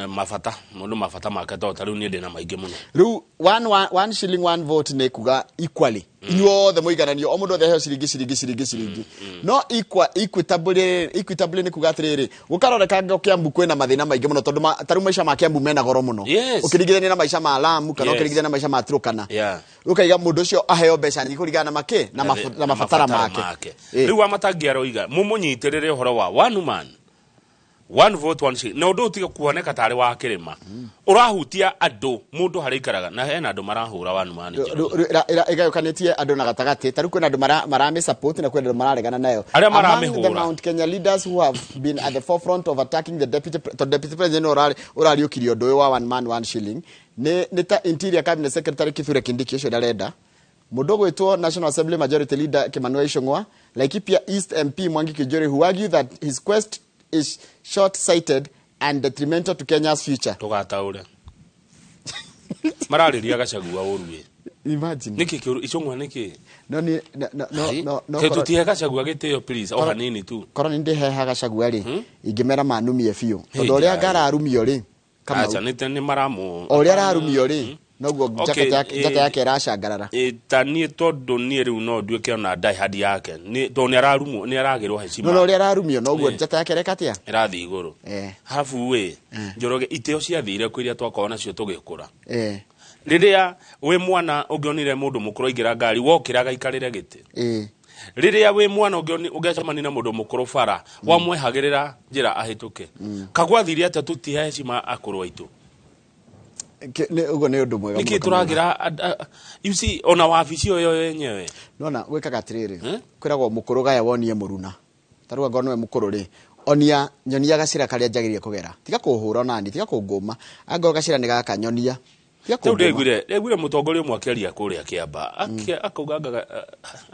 Mabata mũndũ, mabata make, to ta rĩu niĩ ndĩna maingĩ mũno. Rĩu one shilling, one vote nĩ kuga equally inyuothe mũigananio, o mũndũ othe aheo ciringi, ciringi, ciringi, ciringi. No equitably, equitably nĩ kuga atĩrĩrĩ, gũkaroreka ngo Kiambu kwĩna mathĩna maingĩ mũno tondũ ta rĩu maica ma Kiambu mena goro mũno ũkĩringithania na maica ma Lamu kana ũkĩringithania na maica ma Turkana. Ũkaiga mũndũ ũcio aheo mbeca nyingĩ kũringana na makĩ na mabatara make. Rĩu Wamatangi aroiga mũmũnyitĩrĩre ũhoro wa one man, one vote, one shilling, na ũndũ ũtige kuoneka tarĩ wa kĩrĩma, ũrahutia andũ, mũndũ harĩa aikaraga, na hena andũ marahũra one man. Njoroge. Ĩgayũkanĩtie andũ na gatagatĩ. Ta rĩu kwĩna andũ maramĩ support na kwĩna andũ mararegana nayo. Arĩa Among the maramĩhũra. Mount Kenya leaders who have been at the forefront of attacking the deputy tondũ deputy president nĩwe ũrariũkirie ũndũ ũyũ wa one man, one shilling, nĩ ta Interior Cabinet Secretary Kithure Kindiki, ũcio ndarenda mũndũ ũgwĩtwo National Assembly Majority Leader Kimani Ichung'wa, Laikipia East MP Mwangi Kiunjuri, who argue that his quest is short-sighted and detrimental to Kenya's future. Tũgataũre mararĩria Gachagua ũru ĩ. Imagine. Nĩkĩ kĩũru Icũng'wa nĩkĩ? No ni no no no no no. Tũtihe Gachagua gĩtĩo please, o hanini tu. Korwo nĩ ndĩheaga Gachagua rĩ, ingĩmera manumie biũ tondũ ũrĩa Ngai. ngararumio rĩ, Kamau, Acha, nĩ maramu. O ũrĩa ararumio rĩ, noguo njata yake ĩracangarara. Ta niĩ, tondũ niĩ rĩu no nduĩke ona diehard yake. Tondũ nĩ ararumwo, nĩ aragĩrwo heshima. No ũrĩa ararumio noguo njata yake ĩreka atĩa? Ĩrathiĩ igũrũ. Harabu ĩ, Njoroge, itĩo ciathire kũ iria twakorwo nacio tũgĩkũra? Rĩrĩa wĩ mwana ũngĩonire mũndũ mũkũrũ aingĩra ngari, wokĩraga ikarĩre gĩtĩ. Rĩrĩa wĩ mwana ũngĩacemania na mũndũ mũkũrũ bara, wamwehagĩrĩra njĩra ahĩtũke. Kagwathire atĩa tũtihe heshima akũrũ aitũ? Ũguo nĩ ũndũ mwega Nĩkĩ mũno, Kamau. tũragira you see, ona wabici ĩyo yenyewe. Nona gwĩkaga atĩrĩrĩ, kwĩragwo mũkũrũ gaya wonie mũruna. Ta rĩu angorwo nĩwe mũkũrũ rĩ, onia nyonia gacĩra karĩa njagĩrĩire kũgera, tiga kũhũra onani, tiga kũngũma. Angorwo gacĩra nĩ gaka, nyonia, tiga Rĩu kũngũma. ndĩraiguire mũtongoria ũmwe akĩaria kũrĩa Kĩamba, akauga ngaga,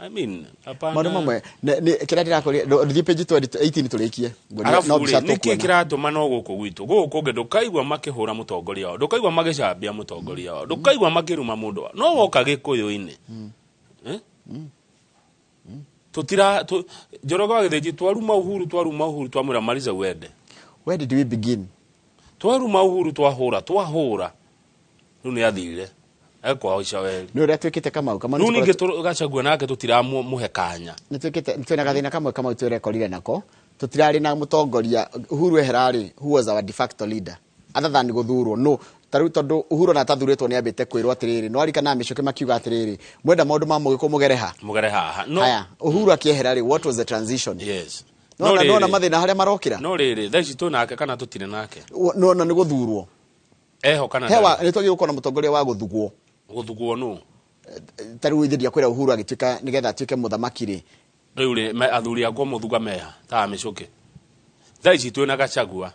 I mean, hapana. Maũndũ mamwe kĩrĩa ndĩrakũria, thiĩ page 20 18 tũrĩkie. Nguonia Arabu no mbica rĩ, nĩkĩ tũkuona. kĩratũma no gũkũ gwitũ, gũkũ kũngĩ ndũkaigua makĩhũra mũtongoria wao, ndũkaigua magĩcambia mũtongoria wao, ndũkaigua makĩruma mũndũ wao, no woka gĩkũyũ-inĩ, Eh? Tũtira Njoroge wa Gĩthĩnji, twaruma Uhuru, twaruma Uhuru, twamwĩra mariza uende. Where did we begin? Twaruma Uhuru, twahũra, twahũra, rĩu nĩ athire. Ekwahoica weri. Nĩ ũrĩa twĩkĩte Kamau. Kamau Rĩu ningĩ Gachagua nake tũtiramũhe kanya. Nĩ twĩna gathĩna kamwe Kamau twĩrekorire nako. Tũtirarĩ na mũtongoria Uhuru eherarĩ, who was our de facto leader other than gũthurwo no ta rĩu tondũ Uhuru ona atathurĩtwo nĩ ambĩte kwĩrwo atĩrĩrĩ, no arikana mĩcoke makiuga atĩrĩrĩ, mwenda maũndũ ma mũgĩkũ mũgere ha? Mũgere haha. No Haya, Uhuru akĩehera rĩ, what was the transition? Yes. Nona nona mathĩna harĩa marokĩra. No rĩrĩ, thaa ici twĩ nake kana tũtirĩ nake? Nona nĩ gũthurwo. Eho kana hewa nĩ twagĩrĩirwo gũkorwo na mũtongoria wa gũthugwo. Gũthugwo nũ? Ta rĩu ithe ndiakwĩra Uhuru agĩtuĩka nĩgetha atuĩke mũthamaki rĩ. Rĩu rĩ, athuri akwa mũthuga meha ta mĩcũkĩ. Thaa ici twĩ na Gachagua.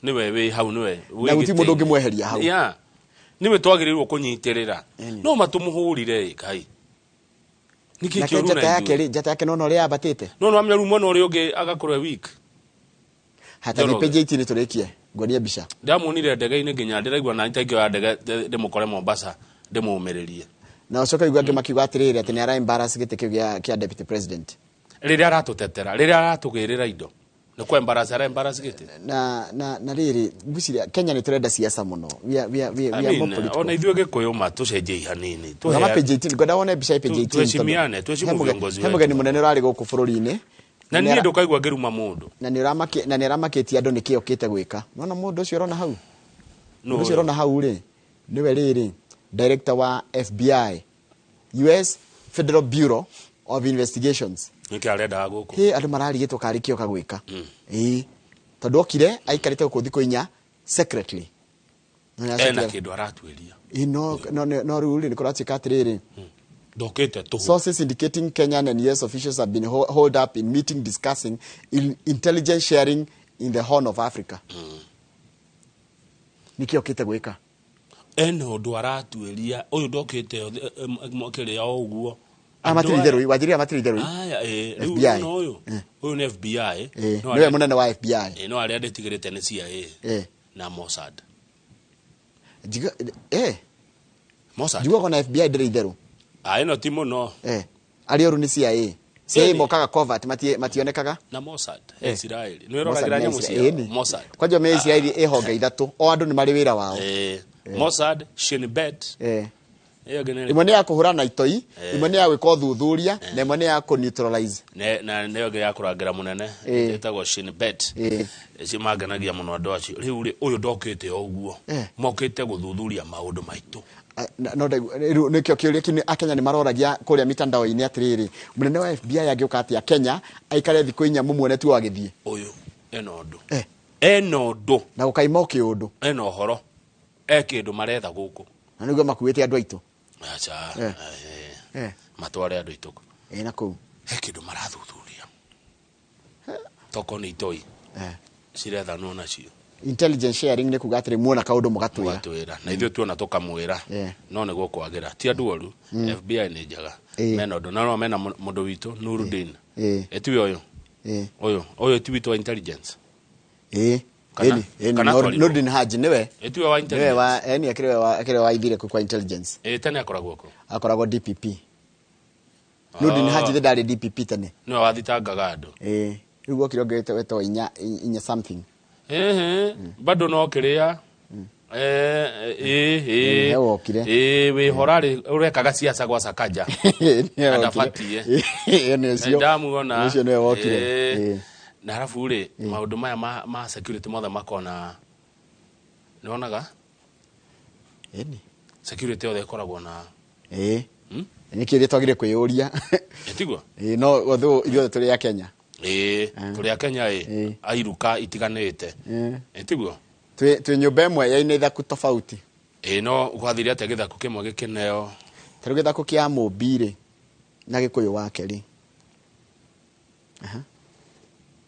Nĩwe wĩ hau, nĩwe wĩ. Na gũtirĩ mũndũ ũngĩmweheria hau. Yeah. Nĩwe twagĩrĩirwo kũnyitĩrĩra. No matũmũhũrire Ngai. Nĩkĩ kĩũru na yake rĩ, njata yake nona ũrĩa yambatĩte. No no amenya mwena ũrĩa ũngĩ agakorwo e weak. Hata ni page 18 tũrĩkie. Nguonie mbica. Ndamuonire ndege-inĩ nginya ndĩraigua na nitaingĩoya ndege ndĩmũkore Mombasa ndĩmũmĩrĩrie. Na ũcoke ũigue angĩ makiuga atĩrĩrĩ atĩ nĩ ara embarrass gĩtĩ kĩu kĩa deputy president. Rĩrĩa aratũtetera, rĩrĩa aratũgĩrĩra indo. Nĩ kwa embarrass ara embarrass gĩtĩ. Na rĩrĩ ngwĩciria Kenya nĩ tũrenda siasa mũno. We are more political. Ona ithuĩ Gĩkũyũ ma tũcenjie hanini. Tũhe page 18 ngwenda wone mbica ya page 18. Tuheshimiane, tuheshimu viongozi wetu. He mũgeni mũnene ũrarĩ gũkũ bũrũri-inĩ. Na niĩ ndũkaigua ngĩruma mũndũ. Na nĩ aramakĩtie andũ nĩkĩ okĩte gwĩka. Nona mũndũ ũcio ũrona hau? Mũndũ ũcio ũrona hau rĩ, nĩwe rĩrĩ director wa FBI, US Federal Bureau of Investigations. Nĩkĩ arendaga gũkũ? Hĩ, andũ mararigĩtwo karĩ kĩo kagwĩka. Ĩĩ. Tondũ okire aikarĩte gũkũ thikũ inya secretly. Ena kĩndũ aratuĩria. Ĩĩ, no rĩu rĩ nĩ kũratuĩka atĩrĩrĩ. Ndokĩte tũhũ. Sources indicating Kenyan and US officials have been holed up in meeting discussing intelligence sharing in the Horn of Africa. Nĩkĩ okĩte gwĩka? Ena ũndũ aratuĩria, ũyũ ndokĩte kĩrĩa o ũguo. Amatiri itherũ, wanjĩrĩra amatiri itherũ. Aya, rĩu no ũyũ. Ũyũ nĩ FBI. Nĩwe mũnene wa FBI. No arĩa ndĩtigĩrĩte nĩ CIA na Mossad. Mossad. Njiguaga na FBI ndĩrĩ itherũ. Ĩno ti mũno. Arĩa oru nĩ CIA. CIA mokaga covert, mationekaga. Na Mossad, Israeli. Nĩ wĩroragĩra nyamũ cia Mossad. Kwanja me Israeli ĩ honge ithatũ, o andũ nĩ marĩ wĩra wao. Mossad, Shin Bet. Ĩmwe nĩ ya kũhũrana itoi, ĩmwe nĩ ya gwĩka ũthuthuria, na ĩmwe nĩ ya kũ-neutralize. Na nĩyo ĩngĩ ya kũrangĩra mũnene, ĩtagwo Shin Bet. Icio mangenagia mũno andũ acio. Rĩu rĩ, ũyũ ndokĩte o ũguo. Mokĩte gũthuthuria maũndũ maitũ. No rĩu nĩkĩo kĩũria kĩu Akenya nĩ maroragia kũrĩa mitandao-inĩ atĩrĩrĩ, mũnene wa FBI angĩũka atĩa Kenya aikare thikũ inya mũmuone tu agĩthiĩ. Ũyũ ena ũndũ. Ena ũndũ. Na gũkaima o kĩũndũ. Ena ũhoro. E kĩndũ maretha gũkũ. Na nĩguo makuĩte andũ aitũ. Aca. Matware andũ aitũ. Na kũu. He kĩndũ marathuthuria. Toko nĩ itoi. Cirethanwo nacio. Intelligence sharing nĩ kuga atĩrĩ muona kaũndũ mũgatwĩra. Mũgatwĩra. Na ithuĩ tuona tũkamwĩra. No nĩ gũkwagĩra. Ti andũ oru. FBI nĩ njega. Mena ũndũ. Na no mena mũndũ witũ Nurudin. Etiwe ũyũ. Ũyũ. Ũyũ ti witũ wa intelligence. Nurdin Haji nĩwe. Etiwe wa intelligence. Nĩwe wa eni akĩrĩ wa ithire kwa intelligence. Tene akoragwo kũ? Akoragwo DPP. Nurdin Haji ndarĩ DPP tene. Nĩwe wathitangaga andũ. Rĩu okire ũngĩ wetwo inya something. Bado no kĩrĩa. Wĩhora rĩ ũrekaga siasa gwa Sakaja. Ndabatie. Ndamuona. Ũcio nĩwe wokire. Na arabu rĩ maũndũ maya ma security mothe makona. Nĩwonaga? Security yothe ĩkoragwo na. Nĩ kĩũria twagĩrĩire kwĩyũria. Tiguo? No although ithuothe tũrĩ a Kenya. Tũrĩ a Kenya airuka itiganĩte. Tiguo? Twĩ nyũmba ĩmwe ya ina ithaku tofauti. No gwathire atĩa gĩthaku kĩmwe gĩkĩneo? Ta rĩu gĩthaku kĩa Mũmbi rĩ na Gĩkũyũ wake rĩ.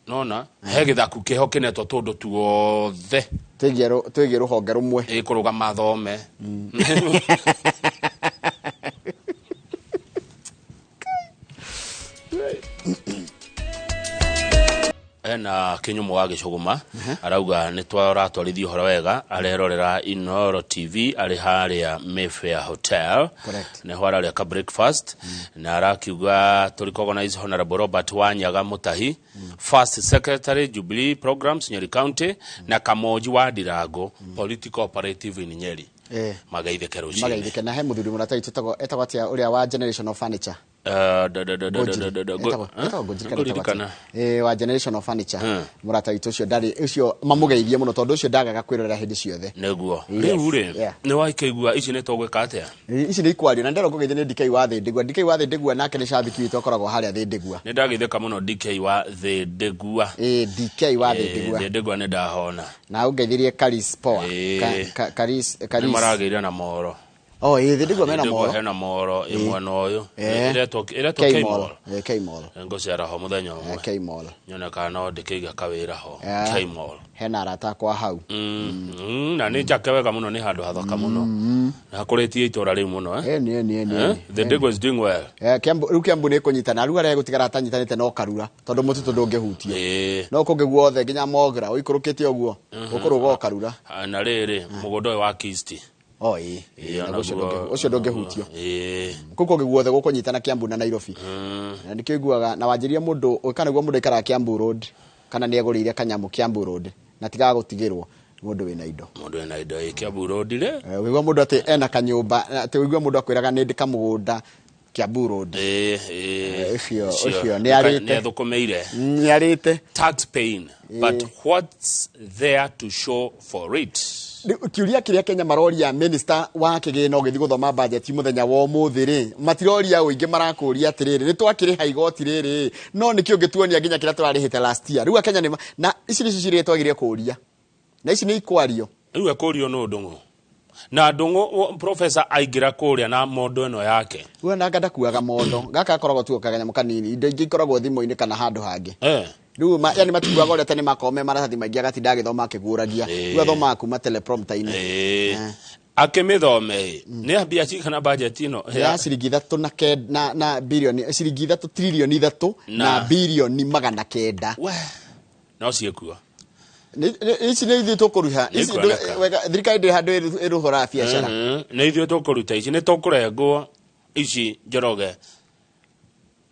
Nona he gĩthaku kĩho kĩnetwo tũndũ tuothe. Twĩgie rũhonge rũmwe. Kũrũgama thome. Ena kinyumo wa gĩcũgũma arauga nĩ twaratwarithia ũhoro wega arerorera Inooro TV arĩ harĩa Mayfair Hotel. Nĩho ararĩa ka breakfast na arakiuga tũ recognize Honorable Robert Wanyaga Mutahi, First Secretary Jubilee Programs Nyeri County, na Kamoji wa Ndirango, Political Operative in Nyeri. Magaithĩke rũcinĩ. Magaithĩke na he mũthuri mũrata witũ etagwo atĩa ũrĩa wa Generational Furniture? Etagwo Ngũnjiri kana etagwo Ngũririkana. atĩa? Wa Generational Furniture, mũrata witũ ũcio ndarĩ ũcio, mamũgeithie mũno tondũ ũcio ndagaga kwĩrorera hĩndĩ ciothe. Nĩguo. Yes. Rĩu rĩ, nĩ wakĩigua ici nĩ tũgwĩka atĩa? Ici nĩ ikwario na ndĩrenda kũgeithia nĩ DK wa Thĩndĩgua. DK wa Thĩndĩgua nake nĩ cabiki witũ, akoragwo harĩa Thĩndĩgua. Nĩ ndagĩthĩka mũno DK wa Thĩndĩgua. Ĩ, DK wa Thĩndĩgua. Thĩndĩgua nĩ ndahona. Na ũngeithirie Karis Poa. Karis Nĩ Karis. maragĩire na moro. Oh, ĩ, Thĩndĩgua mena Thĩndĩgua moro. Hena moro ĩ mwena ũyũ. Ĩretwo K K Mall. Mall. K Mall. Ngũcera ho mũthenya ũmwe. K Mall. Nyone kana no ndĩkĩiga kawĩra ho K Mall. Hena arata akwa hau. Na nĩ njake wega mũno, nĩ handũ hathaka mũno na hakũrĩtie itũra rĩu mũno, eh? Ĩni, ĩni, ĩni. Eh? The Ndegwa is doing well. Kiambu, rĩu Kiambu nĩ ĩkũnyitana, rĩu arĩa gũtigara atanyitanĩte no Karura tondũ mũtitũ ndũngĩhutio. No kũngĩ guothe nginya Mogra ũikũrũkĩte ũguo ũkũrũga o Karura. Ah, na rĩrĩ mũgũnda ũyũ wa Kisti. Oh, ĩ. Ĩĩ, Naguo ũcio onaguo- ũcio ndũngĩhutio. Kũu kũngĩ guothe gũkũnyitana Kiambu na Nairobi. Na nĩkĩo iguaga na wanjĩria mũndũ kana nĩguo mũndũ aikaraga Kiambu Road kana nĩ egũrĩire kanyamũ Kiambu Road na tigaga gũtigĩrwo mũndũ wĩna indo. Mũndũ wĩna indo ĩ Kiambu Road rĩ. Ũigua mũndũ atĩ ena kanyũmba, atĩ ũigua mũndũ akwĩraga nĩ ndĩ kamũgũnda Kiambu Road. Ĩĩ. Ũcio nĩ arĩte. Nĩ athũkũmĩire. Nĩ arĩte. Tax paying, but what's there to show for it? Rĩu kĩũria kĩrĩa Kenya maroria minister wa kĩgĩna ũgĩthiĩ gũthoma budget mũthenya wa ũmũthĩ rĩ, matiroria ũingĩ, marakũria atĩrĩrĩ, nĩ twakĩrĩha igoti rĩrĩ, no nĩkĩ ũngĩtuonia nginya kĩrĩa tũrarĩhĩte last year? Rĩu akenya nĩ na ici nĩcio ciũria twagĩrĩire kũria na ici nĩ ikwario. Rĩu ekũrio nũ? Ndũng'ũ na Ndũng'ũ professor aingĩra kũrĩa na mondo ĩno yake. We nanga ndakuaga mondo gaka, gakoragwo tu kanyamũ kanini, indo ingĩ ikoragwo thimũ-inĩ kana handũ hangĩ. Rĩu yani matikuaga ũrĩa tene makoragwo me maratathi maingĩ, agatinda agĩthoma akĩguũragia. Rĩu athomaga kuma teleprompter-inĩ. Akĩmĩthome nĩ mbia cigana budget ĩno? Ya ciringi ithatũ na na bilioni ciringi ithatũ, trilioni ithatũ na bilioni 900. We, no ciĩkuo. Ici nĩ ithuĩ tũkũruha ici. Nĩikuoneka. Wega, thirikari ndĩrĩ handũ ĩrũhoraga biacara. Nĩ ithuĩ tũkũruta ici, nĩ tũkũrengwo ici, Njoroge,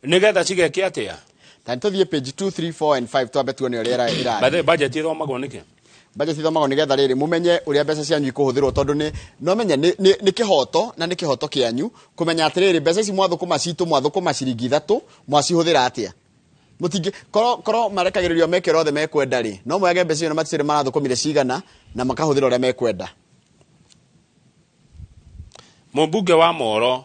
nĩgetha cigeke atĩa? Ta nĩ tũthiĩ page 2, 3, 4 and 5 twambe tuone ũrĩa ĩrathiĩ. By the way, budget ĩthomagwo nĩkĩ? Budget ithomagwo nĩgetha rĩrĩ mũmenye ũrĩa mbeca cianyu ikũhũthĩrwo, tondũ nĩ no menye nĩ kĩhoto na nĩ kĩhoto kĩanyu kũmenya atĩrĩrĩ, mbeca ici mwathũkũma citũ, mwathũkũma ciringi ithatũ, mwacihũthĩra atĩa? Mũtingĩ korwo marekagĩrĩrio meke ũrĩa othe mekwenda rĩ, no moyage mbeca icio na maticĩre marathũkũmire cigana na makahũthĩra ũrĩa mekwenda. Mũmbunge wa Moro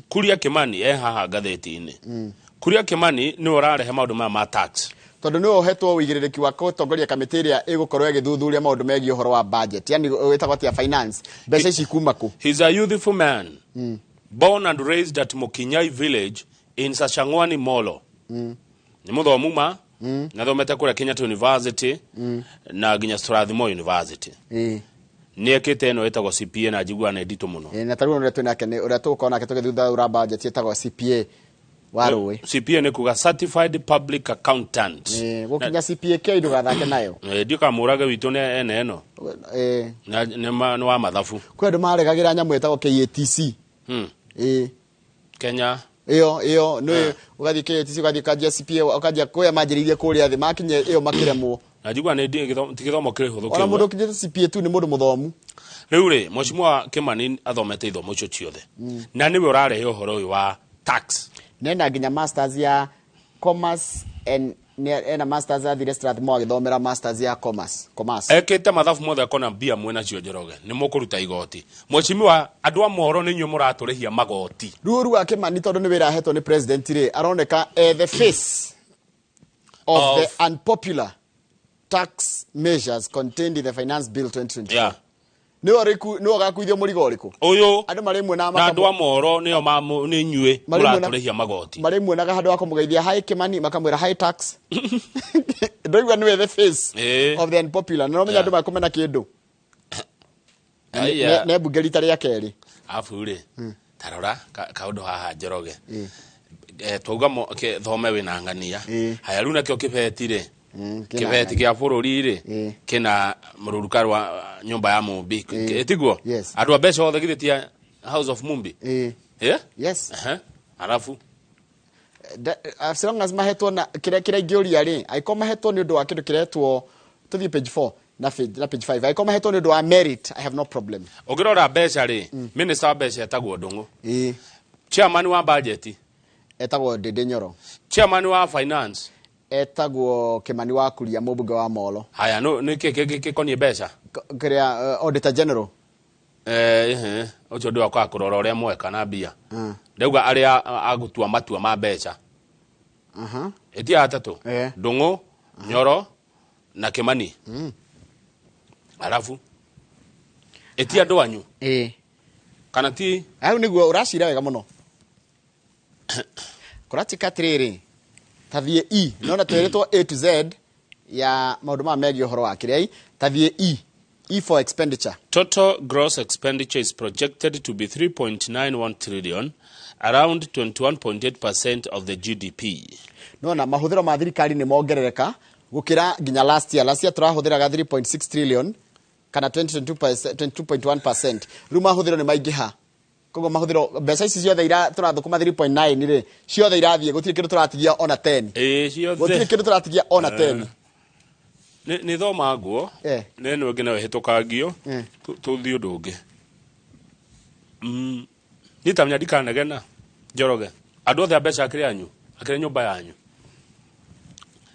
Kuria Kimani e haha ngathĩti-inĩ. Kuria Kimani nĩwe ũrarehe maũndũ maya ma tax. Tondũ nĩwe ũhetwo ũigĩrĩrĩki wa gũtongoria kamĩtĩ ĩrĩa ĩgũkorwo ĩgĩthuthuria maũndũ megiĩ ũhoro wa budget, yani wĩtagwo atĩa, finance, mbeca ici kuma kũ. He's a youthful man born and raised at Mukinyai village in Sachangwani, Molo. Nĩ mũthomu ma nathomete kũrĩa Kenyatta University na nginya Strathmore University. Nĩ ekĩte ĩno ĩtagwo CPA na njiguaga nĩ nditũ mũno. Ĩ, na tarĩu ũrĩa twĩ nake ũrĩa tũgũkorwo nake tũgĩthuthuria budget ĩtagwo CPA wa rũĩ. CPA nĩ kuga Certified Public Accountant. Ĩ, gũkinya CPA K ndũgathake nayo. Ndikamũrage witũ nĩ ene ĩno. Nĩ wa mathabu. Kwĩ andũ maregagĩra nyamũ ĩtagwo KATC. Ĩ. Kenya. Ĩyo nĩ ũgathiĩ KATC, ũgathiĩ ũkanjia CPA, ũkanjia kũrĩa manjĩrĩirie kũrĩa thĩ, makinya ĩyo makĩremwo. Na njigua nĩ ti gĩthomo kĩrĩ hũthũ Ona kĩu, mũndũ eh. ũkinyĩte CPA tu nĩ mũndũ mũthomu. Rĩu rĩ, mheshimiwa Kimani athomete ithomo icio ciothe na nĩwe ũrarehe ũhoro ũyũ wa tax. Nena nginya masters ya commerce and ena masters, athire Strathmore agĩthomera masters ya commerce. Ekĩte mathabu mothe akona mbia mwĩ nacio, Njoroge, nĩ mũkũruta igoti. Mheshimiwa, andũ a Moro nĩ inyuĩ mũratũrĩhia magoti. Rĩu ũru wa Kimani, tondũ nĩ wĩra ahetwo nĩ president rĩ, aroneka the face of the unpopular tax measures contained in the Finance Bill 2024. Nĩwe ũrĩku nĩwe ũgakuithio mũrigo ũrĩkũ? Ũyũ. Andũ marĩmuonaga. Na andũ a Moro nĩo nĩ inyuĩ mũratũrĩhia magoti. Marĩmuonaga handũ ha kũmũgeithia "Hi Kimani", makamwĩra "Hi tax". Ndũigua nĩwe the face of the unpopular na nomenya andũ makũmena kĩndũ. Aya. Ne mbunge rita rĩa kerĩ. Arabu rĩ, tarora kaũndũ haha, Njoroge. Twauga thome wĩna ng'ania. Haya, rĩu nakĩo kĩbeti rĩ, kĩna kĩbeti ng'ania. kĩa bũrũri rĩ, kĩna mũrũruka rwa nyũmba ya Mumbi. Tiguo? Yes. Andũ a mbeca othe githĩ ti a House of Mumbi? Eh? Yes. Ehe. Arabu As long as mahetwo na kĩrĩa ingĩũria rĩ, angĩkorwo mahetwo nĩ ũndũ wa kĩndũ kĩretwo, tũthiĩ page 4. Na page 5 angĩkorwo mahetwo nĩ ũndũ wa merit, I have no problem. Ũngĩrora mbeca rĩ, minister wa mbeca etagwo Ndung'u. Ĩĩ. Chairman wa budget etagwo Ndĩndĩ Nyoro. Chairman wa finance etagwo Kimani wa Kuria, mũmbunge wa Molo. Haya, no nĩ kĩ kĩ gĩkoniĩ mbeca? Kĩrĩa, auditor general. Eh, ũcio ndĩ wakaga kũrora ũrĩa mweka na mbia. Ndauga arĩa agũtua matua ma mbeca. Ĩtia atatũ. Ndung'u, Nyoro na Kimani. Arabu ĩtia andũ anyu. Kana ti? Hau nĩguo ũracira wega mũno. Kũratuĩka atĩrĩrĩ, tathiĩ E, nona twĩrĩtwo A to Z ya maũndũ maya megiĩ ũhoro wa kĩrĩa, tathiĩ E, E for expenditure. Total gross expenditure is projected to be 3.91 trillion, around 21.8% of the GDP. Nona mahũthĩro ma thirikari nĩ mongerereka gũkĩra nginya last year. Last year tũrahũthĩraga 3.6 trillion kana 22.1%. Rĩu mahũthĩro nĩ maingĩha. Koguo mahũthĩro, mbeca ici ciothe ira tũrathũkũma 3.9 rĩ, ciothe irathiĩ, gũtirĩ kĩndũ tũratigia ona 10. Ĩĩ, ciothe. Gũtirĩ kĩndũ tũratigia ona 10. Nĩ thoma nguo. Nĩ ĩno ĩngĩ nayo ĩhĩtũkangio. Tũthiĩ ũndũ ũngĩ. Niĩ ta menya ndikanegena Njoroge. Andũ othe a mbeca akĩrĩ anyu, akĩrĩ nyũmba yanyu.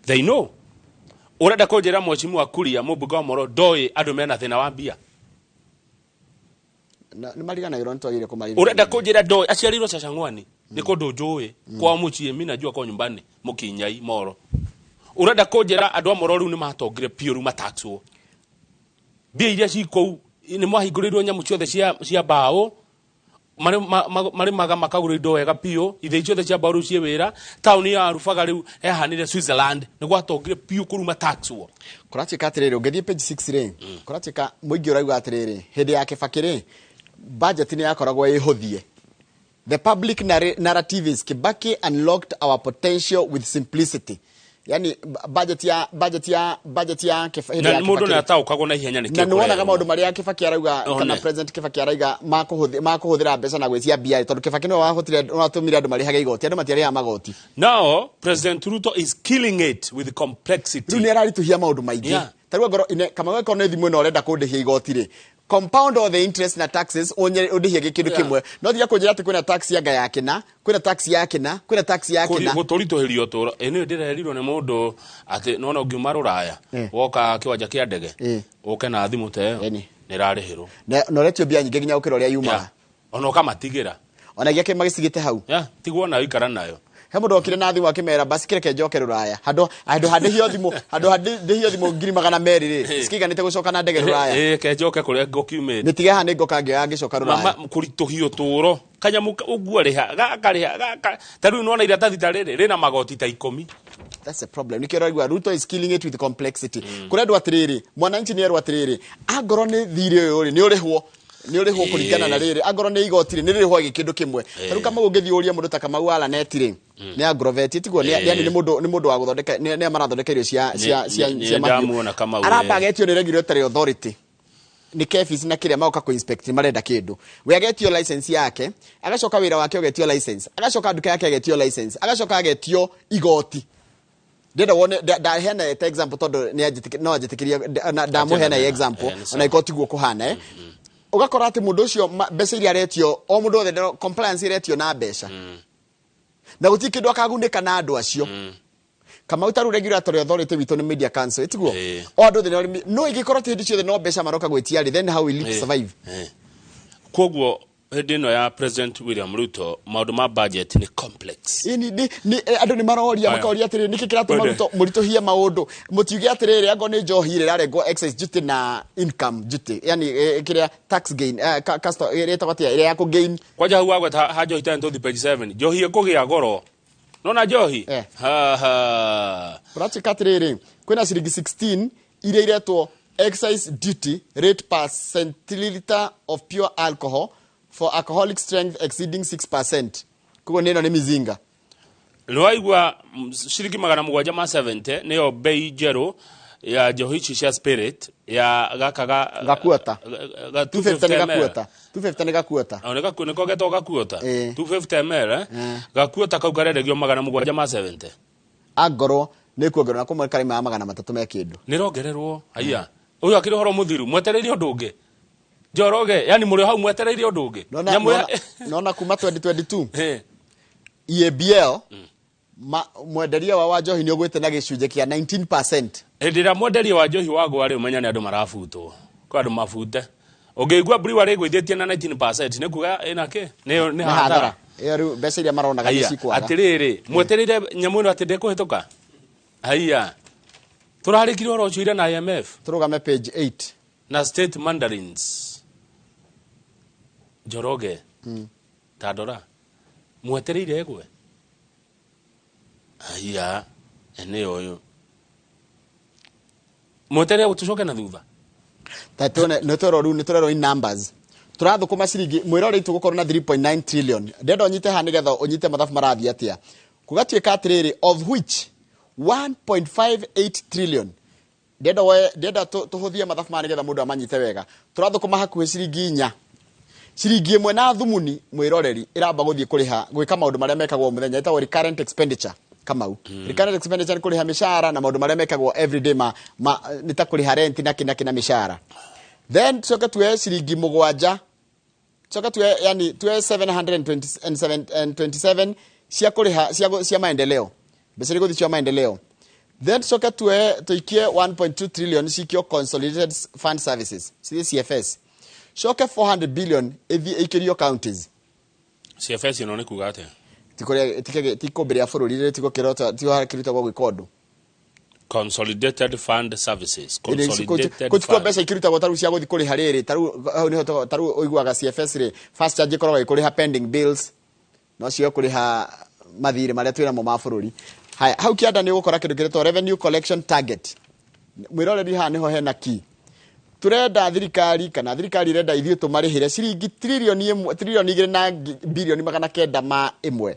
They know. Ũrenda kũnjĩra mheshimiwa Kuria mũmbunge wa Moro ndoĩ andũ mena thĩna wa mbia? Nĩ mariganagĩrwo, nĩ twagĩrĩire kũmaririkana. Ũrenda kũnjĩra ndoĩ aciarirwo Cacang'wani? Nĩ kũndũ njũĩ kwao mũciĩ, mi najua kwa nyumbani Mũkinyai Moro. Ũrenda kũnjĩra andũ a Moro rĩu nĩ matongire biũ, rĩu mataxwo mbia iria ci kũu, nĩ mwahingũrĩirwo nyamũ ciothe cia mbaũ, marĩmaga makagũra indo wega biũ, ithĩi ciothe cia mbaũ rĩu ciĩ wĩra. Taũni ya Rubaga rĩu yahanire Switzerland, nĩ gwatongire biũ kũu mataxwo. Kũratuĩka atĩrĩrĩ, ũngĩthiĩ page 6 rĩ, kũratuĩka mũingĩ ũrauga atĩrĩrĩ, hĩndĩ ya Kibaki rĩ, budget nĩ yakoragwo ĩhũthie. The public narrative is Kibaki unlocked our potential with simplicity. Yani budget ya budget ya budget ya hĩndĩ Na ya mũndũ Kibaki. nĩ ataũkagwo na ihenya nĩ Na kĩĩ nĩ wonaga kũrerwo. maũndũ marĩa Kibaki arauga One. kana President Kibaki arauga makũhũthĩra mbeca na gwĩcia mbia, tondũ Kibaki nĩwe wahotire, watũmire andũ marĩhage igoti, andũ matiarĩhaga magoti. Now President Ruto is killing it with complexity. Rĩu nĩ araritũhia maũndũ maingĩ. Ta rĩu angorwo Kamau angĩkorwo nĩ thimũ ĩno ũrenda kũndĩhia igoti rĩ, compound all the interest na taxes ũndĩhie gĩkĩndũ kĩmwe. No tiga kũnjĩra atĩ kwĩna tax ya ngaya kĩna, kwĩna tax ya kĩna, kwĩna tax ya kĩna. Gũtũritũhĩria ũtũũro. Ĩ nĩ ndĩrerirwo nĩ mũndũ atĩ nona ũngiuma Rũraya, woka kĩwanja kĩa ndege, ũke na thimũ ta ĩyo, nĩ ĩrarĩhĩrwo. Na ũretio mbia nyingĩ nginya gũkĩra ũrĩa yumaga. Ona ũkamatigĩra. Ona gĩake magĩcigĩte hau. Tigwo nayo, ikara nayo. He mũndũ okire na thimũ akĩmera basi kĩreke njoke Rũraya. Handũ handĩhio thimũ, handũ handĩhio thimũ 200,000 rĩ, cikiganĩte gũcoka na ndege Rũraya. Ke njoke kũrĩa ngũkiumĩte. Nĩtige haha nĩ ngoka ngĩoya ngĩcoka Rũraya. Mama, kũritũhia ũtũũro. Kanyamũ ũguo rĩha, gaka rĩha, gaka. Ta rĩu nĩwona iratathi ta rĩrĩ, rĩna magoti ta 10. That's a problem. Nĩkĩo ũraigua Ruto is killing it with complexity. Kũrendwo atĩrĩrĩ, mwananchi nĩ erwo atĩrĩrĩ, angorwo nĩ thirĩ ũyũ rĩ, nĩ ũrĩhwo. Nĩ ũrĩhwo kũringana na rĩrĩ, angorwo nĩ igoti rĩ, nĩ rĩrĩhwo gĩkĩndũ kĩmwe. Ta rĩu Kamau ũngĩthiĩ ũrie mũndũ ta Kamau wa Lanet rĩ, nĩ agroveti, tiguo, yani nĩ mũndũ, nĩ mũndũ wa gũthondeka, nĩ marathondeka irio cia Nĩ mahiũ. ndamuona Kamau, Aramba agetio nĩ regulatory authority. Nĩ KEPHIS na kĩrĩa magoka kũ inspect marenda kĩndũ. We agetio license yake, agacoka wĩra wake ũgetio license, agacoka nduka yake agetio license, agacoka agetio igoti. Ndĩrenda wone, ndaheana ta example tondũ nĩ anjĩtĩkĩ-, no anjĩtĩkĩrie, na ndamũheana Achana example, na, ona ĩkorwo tiguo kũhana, Ũgakora atĩ mũndũ ũcio mbeca iria aretio, o mũndũ wothe compliance iretio na mbeca. Na gũtirĩ kĩndũ akagunĩka na andũ acio. Kamau ta rĩu regulatory authority witũ nĩ Media Council, ĩtiguo? O andũ othe nĩ arĩmi, no ingĩkorwo ti hĩndĩ ciothe no mbeca maroka gwĩtia rĩ, then how will it survive? Koguo hĩndĩ ĩno ya President William Ruto maũndũ ma budget nĩ complex. Ĩni, nĩ, andũ nĩ maroria, Aya. makoria atĩrĩrĩ, nĩkĩ kĩratũma Wende. Ruto mũritũhie maũndũ? Mũtiuge atĩrĩrĩ, angorwo nĩ njohi rĩ, ĩrarengwo excise duty na income duty, yani, kĩrĩa tax gain, custom, ĩtagwo atĩa, ĩrĩa ya kũ gain. Kwanja hau wagweta ha njohi ta nĩtũthiĩ page 7. Njohi ĩkũgĩa goro. Nona njohi? Ha, ha. Kũratuĩka atĩrĩrĩ, kwĩna ciringi 16 iria iretwo excise duty rate per centiliter of pure alcohol for alcoholic strength exceeding 6%. Koguo nĩ ĩno nĩ mizinga. Nĩwaigua, ciringi magana mũgwanja ma 70 nĩyo bei njerũ ya njohi ici cia spirit ya gaka ga Gakuota. ga Two fifty nĩ 250 ml. gakuota. 250 nĩ gakuota. O, nĩ getagwo gakuota. 250 ml, Gakuota kau karendagio magana mũgwanja ma 70. Angorwo nĩ kuongererwo na kũmwe karĩma magana matatũ me kĩndũ. Nĩ rongererwo, haiya. Ũyũ akĩrĩ ũhoro mũthiru, mwetereire ũndũ ũngĩ. Njoroge, yani mũrĩ hau mwetereire ũndũ ũngĩ. Nona kuma 2022 EABL mwenderia wa njohi nĩ ũgwĩte na gĩcunjĩ kĩa 19%. Hĩndĩ ĩrĩa mwenderia wa njohi wagwa rĩ, ũmenya nĩ andũ marabutwo. Kwa andũ mabute. Ũngĩigua brewery ĩgũithĩtie na 19% nĩ kuga ĩna kĩ? Nĩ hathara. Ĩyo rĩu mbeca iria maronaga nĩ cikwaga. Atĩrĩrĩ, mwetereire nyamũ ĩno atĩ ndĩkũhĩtũka? Haiya. Tũrarĩkirie ũhoro ũcio ira na IMF. Tũrũgame page 8. Na state mandarins. Njoroge. Ta ndora. Mwetereire ĩgwe. Haiya, ene ũyũ. Mwetereire tũcoke na thutha. Ta tuone nĩ twerwo rĩu nĩ tũrerwo in numbers. Tũrathũkũma ciringi mwĩrore tũgũkorwo na 3.9 trillion. Ndĩrenda ũnyite haha nĩgetha ũnyite mathabu marathiĩ atĩa. Kũgatuĩka atĩrĩrĩ, of which 1.58 trillion. Ndĩrenda tũhũthie mathabu maya nĩgetha mũndũ amanyite wega. Tũrathũkũma hakuhĩ ciringi 4. Ciringi ĩmwe na thumuni mwĩroreri ĩramba gũthiĩ kũrĩha gwĩka maũndũ marĩa mekagwo mũthenya ĩtagwo recurrent expenditure. Kamau. Recurrent expenditure nĩ kũrĩha mĩcara na maũndũ marĩa mekagwo everyday ma nĩ ta kũrĩha rent na kĩ na mĩcara. Then tucoke tuoe ciringi 7, tucoke tuoe yani tuoe 727 cia kũrĩha cia maendeleo. Mbeca iria igũthiĩ cia maendeleo. Then tucoke tuoe tũikie 1.2 trillion cikio Consolidated Fund Services, CFS. Coke 400 billion ĩthiĩ ĩikĩrio counties. CFS ĩno nĩ kuga atĩa? Ti kũmbĩrĩa bũrũri rĩ, tikũrutagwo gwĩka ũndũ. Consolidated Fund Services. Consolidated Fund. Mbeca ikĩrutagwo tarĩu cia gũthiĩ kũrĩha rĩrĩ, tarĩu hau nĩho tarĩu ũiguaga CFS rĩ, fast charge ĩkoragwo ĩkũrĩha pending bills, no cio kũrĩha mathirĩ marĩa twĩnamo ma bũrũri. Haya, hau kĩanda nĩ ũgũkora kĩndũ kĩretwo revenue collection target. Mwĩroreri haha nĩho hena key. Turenda thirikari kana thirikari irenda ithuĩ tũmarĩhĩre ciringi trilioni 2 na bilioni 901.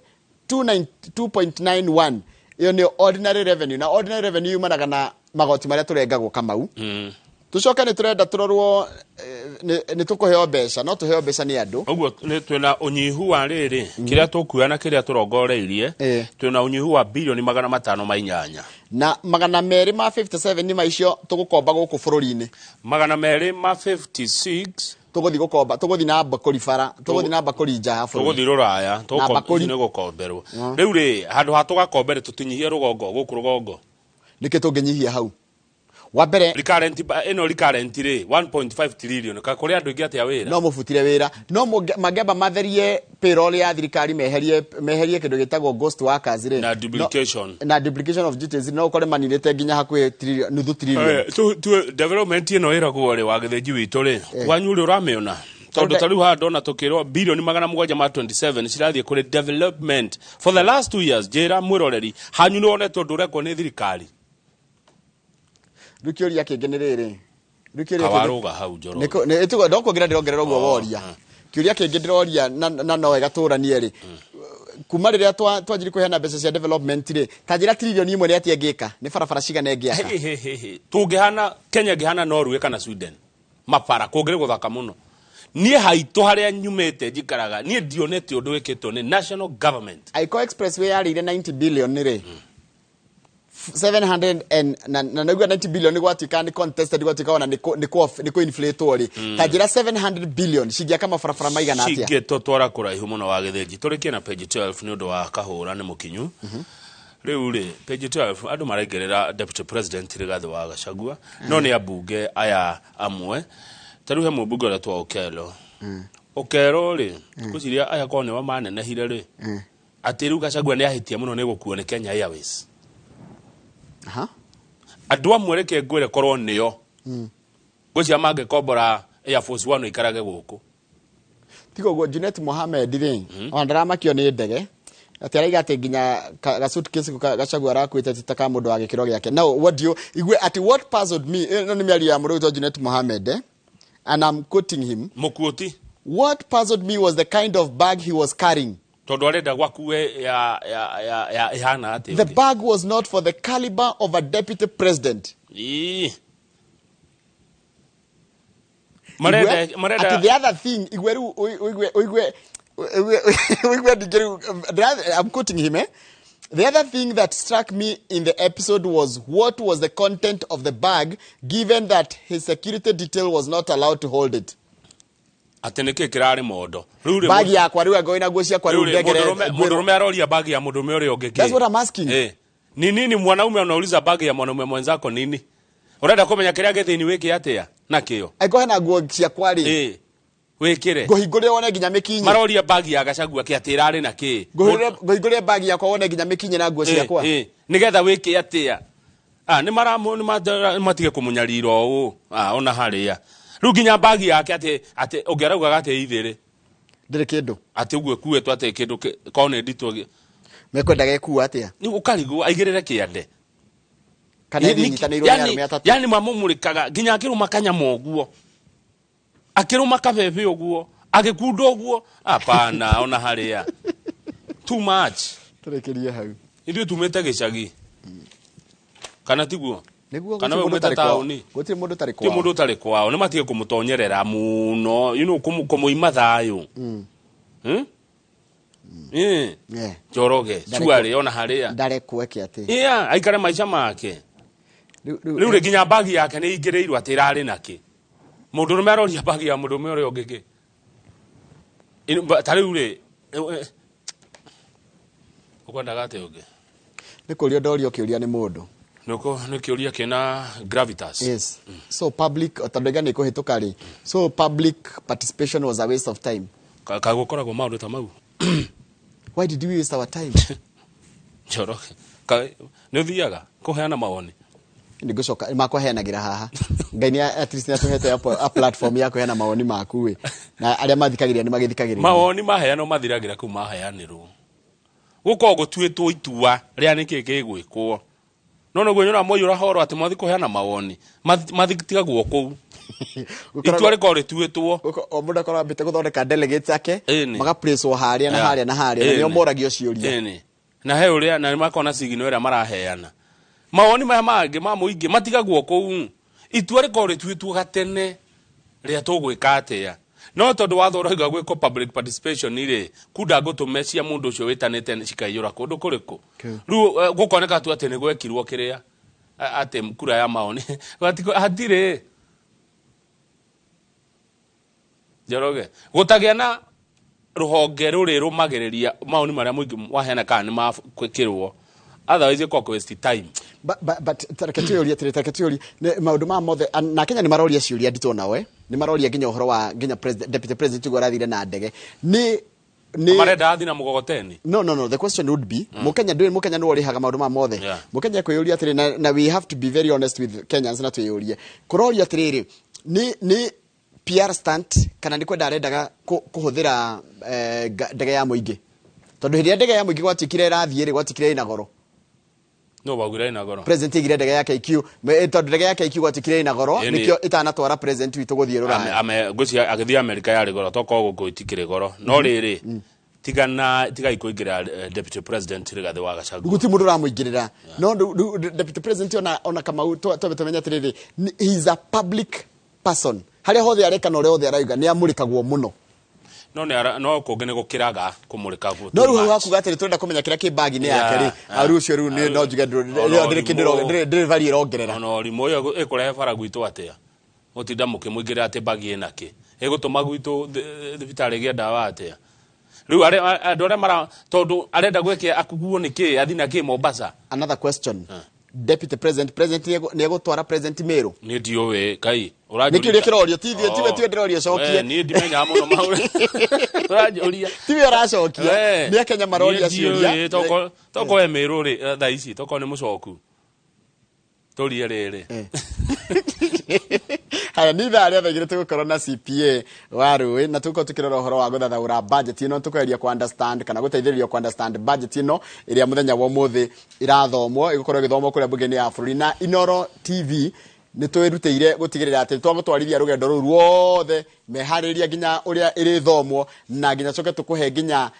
2.91 iyo nĩ ordinary revenue, na ordinary revenue yumanaga na magoti marĩa tũrengagwo Kamau. Tucoke nĩ tũrenda tũrorwo nĩ tũkũheo mbeca, no tũheo mbeca nĩ andũ. Ũguo nĩ twĩna ũnyihu wa rĩrĩ kĩrĩa tũkuoya na kĩrĩa tũrongoreirie, twĩna ũnyihu wa bilioni 508 na 257 nĩ maicio tũgũkomba gũkũ bũrũri-inĩ. 256 tũgũthiĩ gũkomba, tũgũthiĩ na mbakũri bara, tũgũthiĩ na mbakũri nja ya bũrũri, tũgũthiĩ rũraya, tũgũthiĩ nĩ gũkomberwo. Rĩu rĩ, handũ ha tũgakombere tũtinyihie rũgongo gũkũ rũgongo. Nĩkĩ tũngĩnyihia hau? Wa mbere recurrent ĩno recurrent rĩ 1.5 trillion ka kũrĩ andũ aingĩ atĩa wĩra? No mũbutire wĩra, no mangĩamba matherie payroll ya thirikari, meherie kĩndũ gĩtagwo ghost workers rĩ, na duplication, na duplication of duties, no ũkore maninĩte nginya hakuhĩ nuthu trillion. Development ĩno ĩragwo rĩ wa gĩthĩnji witũ rĩ, kwanyu rĩ ũramĩona? Tondũ ta rĩu haha ndona tũkĩrwo bilioni 727 cirathiĩ kũrĩ development for the last 2 years. Njĩra mwĩroreri hanyu nĩ wonete ũndũ ũrekwo nĩ thirikari? Rĩu kĩũria kĩngĩ nĩ rĩrĩ, rĩu kĩũria kĩngĩ hau Njoroge nĩ ndokuongerera ndĩrongerera ũguo woria. Kĩũria kĩngĩ ndĩroria na no wega tũranie rĩ, kuma rĩrĩa twanjirie kũheana mbeca cia development rĩ, ta njĩra trilioni 1 nĩ atĩa ĩngĩka? Nĩ barabara cigana ĩngĩaka? Tũngĩhana Kenya ĩngĩhana Norway kana Sweden, mabara kũngĩrĩ gũthaka mũno. Niĩ haitũ harĩa nyumĩte njikaraga, niĩ ndionete ũndũ wĩkĩtwo nĩ national government. Aiko Expressway yarĩire 90 billion rĩ, 700 and na naigua 90 billion gwatuĩka nĩ contested, gwatuĩka ona nĩ kũ-inflate rĩ, ta njĩra 700 billion cingĩaka mabarabara maigana atĩa? Cingĩtũtwara kũraihu mũno wa gĩthĩnji. Tũrĩkie na page 12 nĩ ũndũ wa kahũra nĩ mũkinyu. Rĩu rĩ, page 12 andũ maraingĩrĩra Deputy President Rigathi wa Gachagua, no nĩ ambunge aya amwe. Ta rĩu he mũmbunge ũretwo Okello. Okello rĩ, ngwĩciria aya korwo nĩo manenehire rĩ, atĩ rĩu Gachagua nĩ ahĩtia mũno nĩ gũkuo nĩ Kenya Airways. Andũ amwe reke ngwĩre korwo nĩo ngwĩciria mangĩkombora Air Force One ikarage gũkũ. Tiga ũguo Junet Mohamed rĩ, ona ndaramakio nĩ ndege, atĩ araiga atĩ nginya ga suitcase Gachagua arakuĩte ti ta ka mũndũ wa gĩkĩro gĩake. Now what do you igwe atĩ what puzzled me, ĩno nĩ mĩario ya mũndũ wĩtwo Junet Mohamed, and I'm quoting him. Mũkuoti. What puzzled me was the kind of bag he was carrying. Tondũ arenda gwakue ya ihana atĩa? The bag was not for the caliber of a deputy president. Marenda the other thing, igwe rĩu ũigue I'm quoting him, eh? The other thing that struck me in the episode was what was the content of the bag, given that his security detail was not allowed to hold it. Atĩ nĩkĩ kĩrarĩ mondo rĩu rĩ? Bagi yakwa rĩu angorwo ina nguo ciakwa rĩu Rĩu rĩ, ndengere. Mũndũrũme aroria bagi ya mũndũrũme ũrĩa ũngĩ kĩ? That's what I'm asking. Eh. Ni nini mwanaume unauliza bagi ya mwanaume mwenzako nini? Urenda kũmenya kĩrĩa gĩthĩni wĩke atĩa nakĩo? Angĩkorwo hena nguo ciakwa rĩ, Eh. Wĩkĩre. Ngũhingũrĩre wone nginya mĩkinye. Maroria bagi ya Gachagua kĩ atĩ ĩrarĩ na kĩ? Ngũhingũrĩre bagi yakwa wone nginya mĩkinye na nguo ciakwa. Eh, nĩgetha wĩke atĩa? Ah, nĩ maramu nĩ matige kũmũnyarira ũũ. Ah, ona harĩa. Rĩu nginya bagi yake atĩ ũngĩ araugaga atĩ ithĩrĩ. Ndĩrĩ kĩndũ. Atĩ ũguo ĩkuĩtwo atĩ kĩndũ korwo nĩ nditũ. Mekwendaga ĩkuo atĩa? Nĩ ũkarigwo aigĩrĩre kĩande. Kana ĩthiĩ ĩnyitanĩirwo nĩ arũme atatũ. Yani mamũmũrĩkaga nginya akĩrũma kanyama ũguo. Akĩrũma kabebe ũguo, agĩkunda ũguo. Hapana, ona harĩa. Too much. Tũrĩkĩrie hau. Ithuĩ tumĩte gĩcagi. Kana tiguo? Nĩguo. Kana gũtirĩ we mũndũ umĩte ũtarĩ kwao. taũni? Gũtirĩ mũndũ ũtarĩ Ti kwao. mũndũ ũtarĩ kwao. Nĩ matige kũmũtonyerera mũno, kũmũima thayũ. Eh. Yeah. Njoroge, cuarĩ ona harĩa. Ndarekwo eke atĩ. Yeah, aikare maica make. Rĩu rĩ nginya bagi yake nĩ ingĩrĩirwo atĩ ĩrarĩ nakĩ. Mũndũrũme aroria bagi ya mũndũrũme ũrĩa ũngĩ kĩ. Ta rĩu rĩ, ũkwendaga atĩa ũngĩ? Nĩ kũrio ndorio kĩũria nĩ mũndũ. Nĩ kĩũria kĩna gravitas. Yes. So public, tondũ nĩ kũhĩtũka rĩ. So public participation was a waste of time. Kagũkoragwo maũndũ ta mau. Why did we waste our time? Njoroge. Nĩ ũthiaga kũheana mawoni? Nĩ ngũcoka makwaheanagĩra haha. Ngai nĩ at least nĩ atũhete a platform ya kũheana mawoni maku ĩ. Na arĩa mathikagĩrĩria nĩ magĩthikagĩrĩria. Mawoni maheanwo mathiragĩra kũu maheanĩrwo. Gũkorwo gũtuĩtwo itua rĩa nĩkĩ gĩgwĩkwo. No nĩguo nyonaga mwaiyũra horo atĩ mwathi kũheana mawoni. Matigagwo kũu. Itua rĩkorwo rĩtuĩtwo. O mũndũ akorwo ambĩte gũthondeka delegates ake, Ĩni. magaplacewo harĩa na harĩa na harĩa, na nĩo moragio ciũria. Ĩni. Na he ũrĩa na nĩmakorwo na signal ĩrĩa maraheana. Mawoni maya mangĩ ma mũingĩ matigagwo kũu. Itua rĩkorwo rĩtuĩtwo gatene rĩa tũgwĩka atĩa. No tondũ watho ũrauga gwĩkwo public participation rĩ, kunda ngũtũme cia mũndũ ũcio wĩtanĩte cikaiyũra kũndũ kũrĩkũ. Rĩu gũkoneka tu atĩ nĩ gwekirwo kĩrĩa atĩ kura ya maoni. Hatirĩ. Njoroge. Gũtagĩa na rũhonge rũrĩ rũmagĩrĩria maoni marĩa mũingĩ waheana kana nĩ makwĩkĩrwo. Otherwise ĩkorwo waste time. But reke twĩyũrie atĩrĩ, reke twĩyũrie maũndũ maya mothe, na Kenya nĩ maroria ciũria nditũ nawe. Nĩ maroria nginya ũhoro wa nginya deputy president ũguo arathire na ndege. Nĩ Marenda athi na mũgogoteni? No, the question would be, Mũkenya ndũĩ, Mũkenya nĩwe ũrĩhaga maũndũ maya mothe. Mũkenya kwĩyũria atĩrĩ, na we have to be very honest with Kenyans na twĩyũrie. Kũroria atĩrĩrĩ, nĩ PR stunt kana nĩ kwenda arendaga kũhũthĩra ndege ya mũingĩ? Tondũ hĩndĩ ĩrĩa ndege ya mũingĩ gwatuĩkire ĩrathiĩ rĩ, gwatuĩkire ĩna goro. No waugire ĩna goro. President aigire ndege ya KQ, tondũ ndege ya KQ gwatuĩkire ĩna goro, nĩkĩo ĩtanatwara president witũ gũthiĩ Rũraya. Ngwĩciria agĩthiĩ Amerika yarĩ goro, tokorwo gũkũ itikĩrĩ goro. No rĩrĩ, tigai kũingĩra deputy president Rigathĩ wa Gachagua. Gũtirĩ mũndũ ũramũingĩrĩra. No deputy president ona Kamau twambe tũmenye atĩrĩrĩ, he is a public person. Harĩa hothe areka na ũrĩa hothe arauga nĩ amũrĩkagwo mũno. No no kũngĩ nĩ gũkĩraga kũmũrĩka No rĩu hau hakuga atĩrĩ tũrenda kũmenya kĩrĩa kĩ bagi-inĩ yake rĩ. Rĩu ũcio rĩu nĩ no njuge ndĩrĩ kĩndũ ndĩrĩ value ĩrongerera. Ona ũrimũ ũyũ ĩkũrehe bara gwitũ atĩa? Gũtinda mũkĩmũingĩrĩra atĩ bagi ĩna kĩ? Ĩgũtũma gwitũ thibitarĩ ĩgĩe ndawa atĩa? Rĩu andũ arĩa mara tondũ arenda gwĩka akuguo nĩ kĩ athi na kĩ Mombasa. Another question. Deputy president, president nĩ egũtwara president Meru? Nĩ ndiũĩ, Ngai. Nĩ kĩũria kĩrorio, ti ithuĩ ndĩrorio cokie. Niĩ ndimenyaga mũno maũndũ. Ũranjũria. Tiwe ũracokia. Nĩ Akenya maroria ciũria. Toko we Meru rĩ, thaa ici, toko nĩ mũcoku. Tũrie rĩrĩ. Haya, nĩ ithaa rĩa thaa igĩrĩ tũgũkorwo na CPA wa Rũĩ, na tũgũkorwo tũkĩrora ũhoro wa gũthathaũra budget ĩno, tũkũgeria kũ understand kana gũteithĩrĩrio kũ understand budget ĩno ĩrĩa mũthenya wa ũmũthĩ ĩrathomwo, ĩgũkorwo ĩgĩthomwo kũrĩa mbunge-inĩ ya bũrũri. Na Inooro TV nĩ twĩrutĩire gũtigĩrĩra atĩ twagũtwarithia rũgendo rũu ruothe Meharĩria nginya ũrĩa ĩrĩthomwo na nginya coke tũkũhe nginya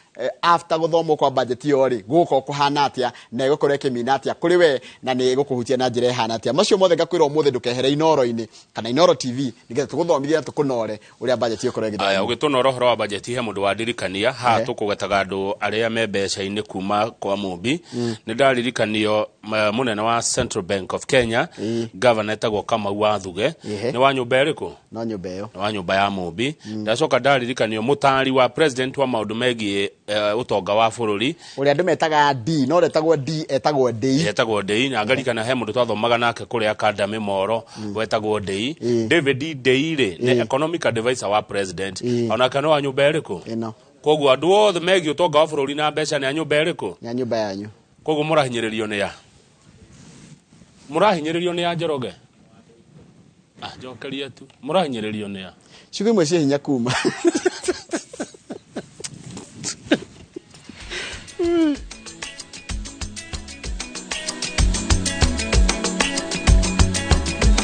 after gũthomwo kwa budget ĩyo rĩ, gũgũkorwo kũhana atĩa na ĩgũkorwo ĩkĩmina atĩa kũrĩ we na nĩ ĩgũkũhutia na njĩra ĩhana atĩa. Macio mothe ngakwĩra ũmũthĩ ndũkehere Inooro-inĩ kana Inooro TV nĩgetha tũgũthomithie na tũkũnore ũrĩa budget ĩgũkorwo ĩgĩthomwo. Aya, ũgĩtũnora ũhoro wa bajeti, he mũndũ wandirikania haha. Tũkũgwetaga andũ arĩa me mbeca-inĩ kuma kwa Mũmbi. Nĩ ndaririkanio mũnene wa Central Bank of Kenya, governor etagwo Kamau wa Thuge. Nĩ wa nyũmba ĩrĩkũ? No nyũmba ĩyo. Nĩ wa nyũmba ya Mũmbi. Ndacoka ndaririkanio mũtaari wa president wa maũndũ megiĩ ũtonga wa bũrũri, ũrĩa andũ metaga D, no ũrĩa D etagwo Ndĩi. Etagwo Ndĩi. Na ngarikana he mũndũ twathomaga nake kũrĩa Academy Moro wetagwo Ndĩi. David Ndĩi rĩ, nĩ economic advisor wa president. Onake nĩ wa nyũmba ĩrĩkũ? Ĩno. Koguo andũ othe megiĩ ũtonga wa bũrũri na mbeca nĩ a nyũmba ĩrĩkũ? Nĩ a nyũmba yanyu. Koguo mũrahinyĩrĩrio nĩ a? Mũrahinyĩrĩrio nĩ a, Njoroge? Ah, njokeria tu, mũrahinyĩrĩrio nĩ a? Ciugo imwe ciĩ hinya kuma.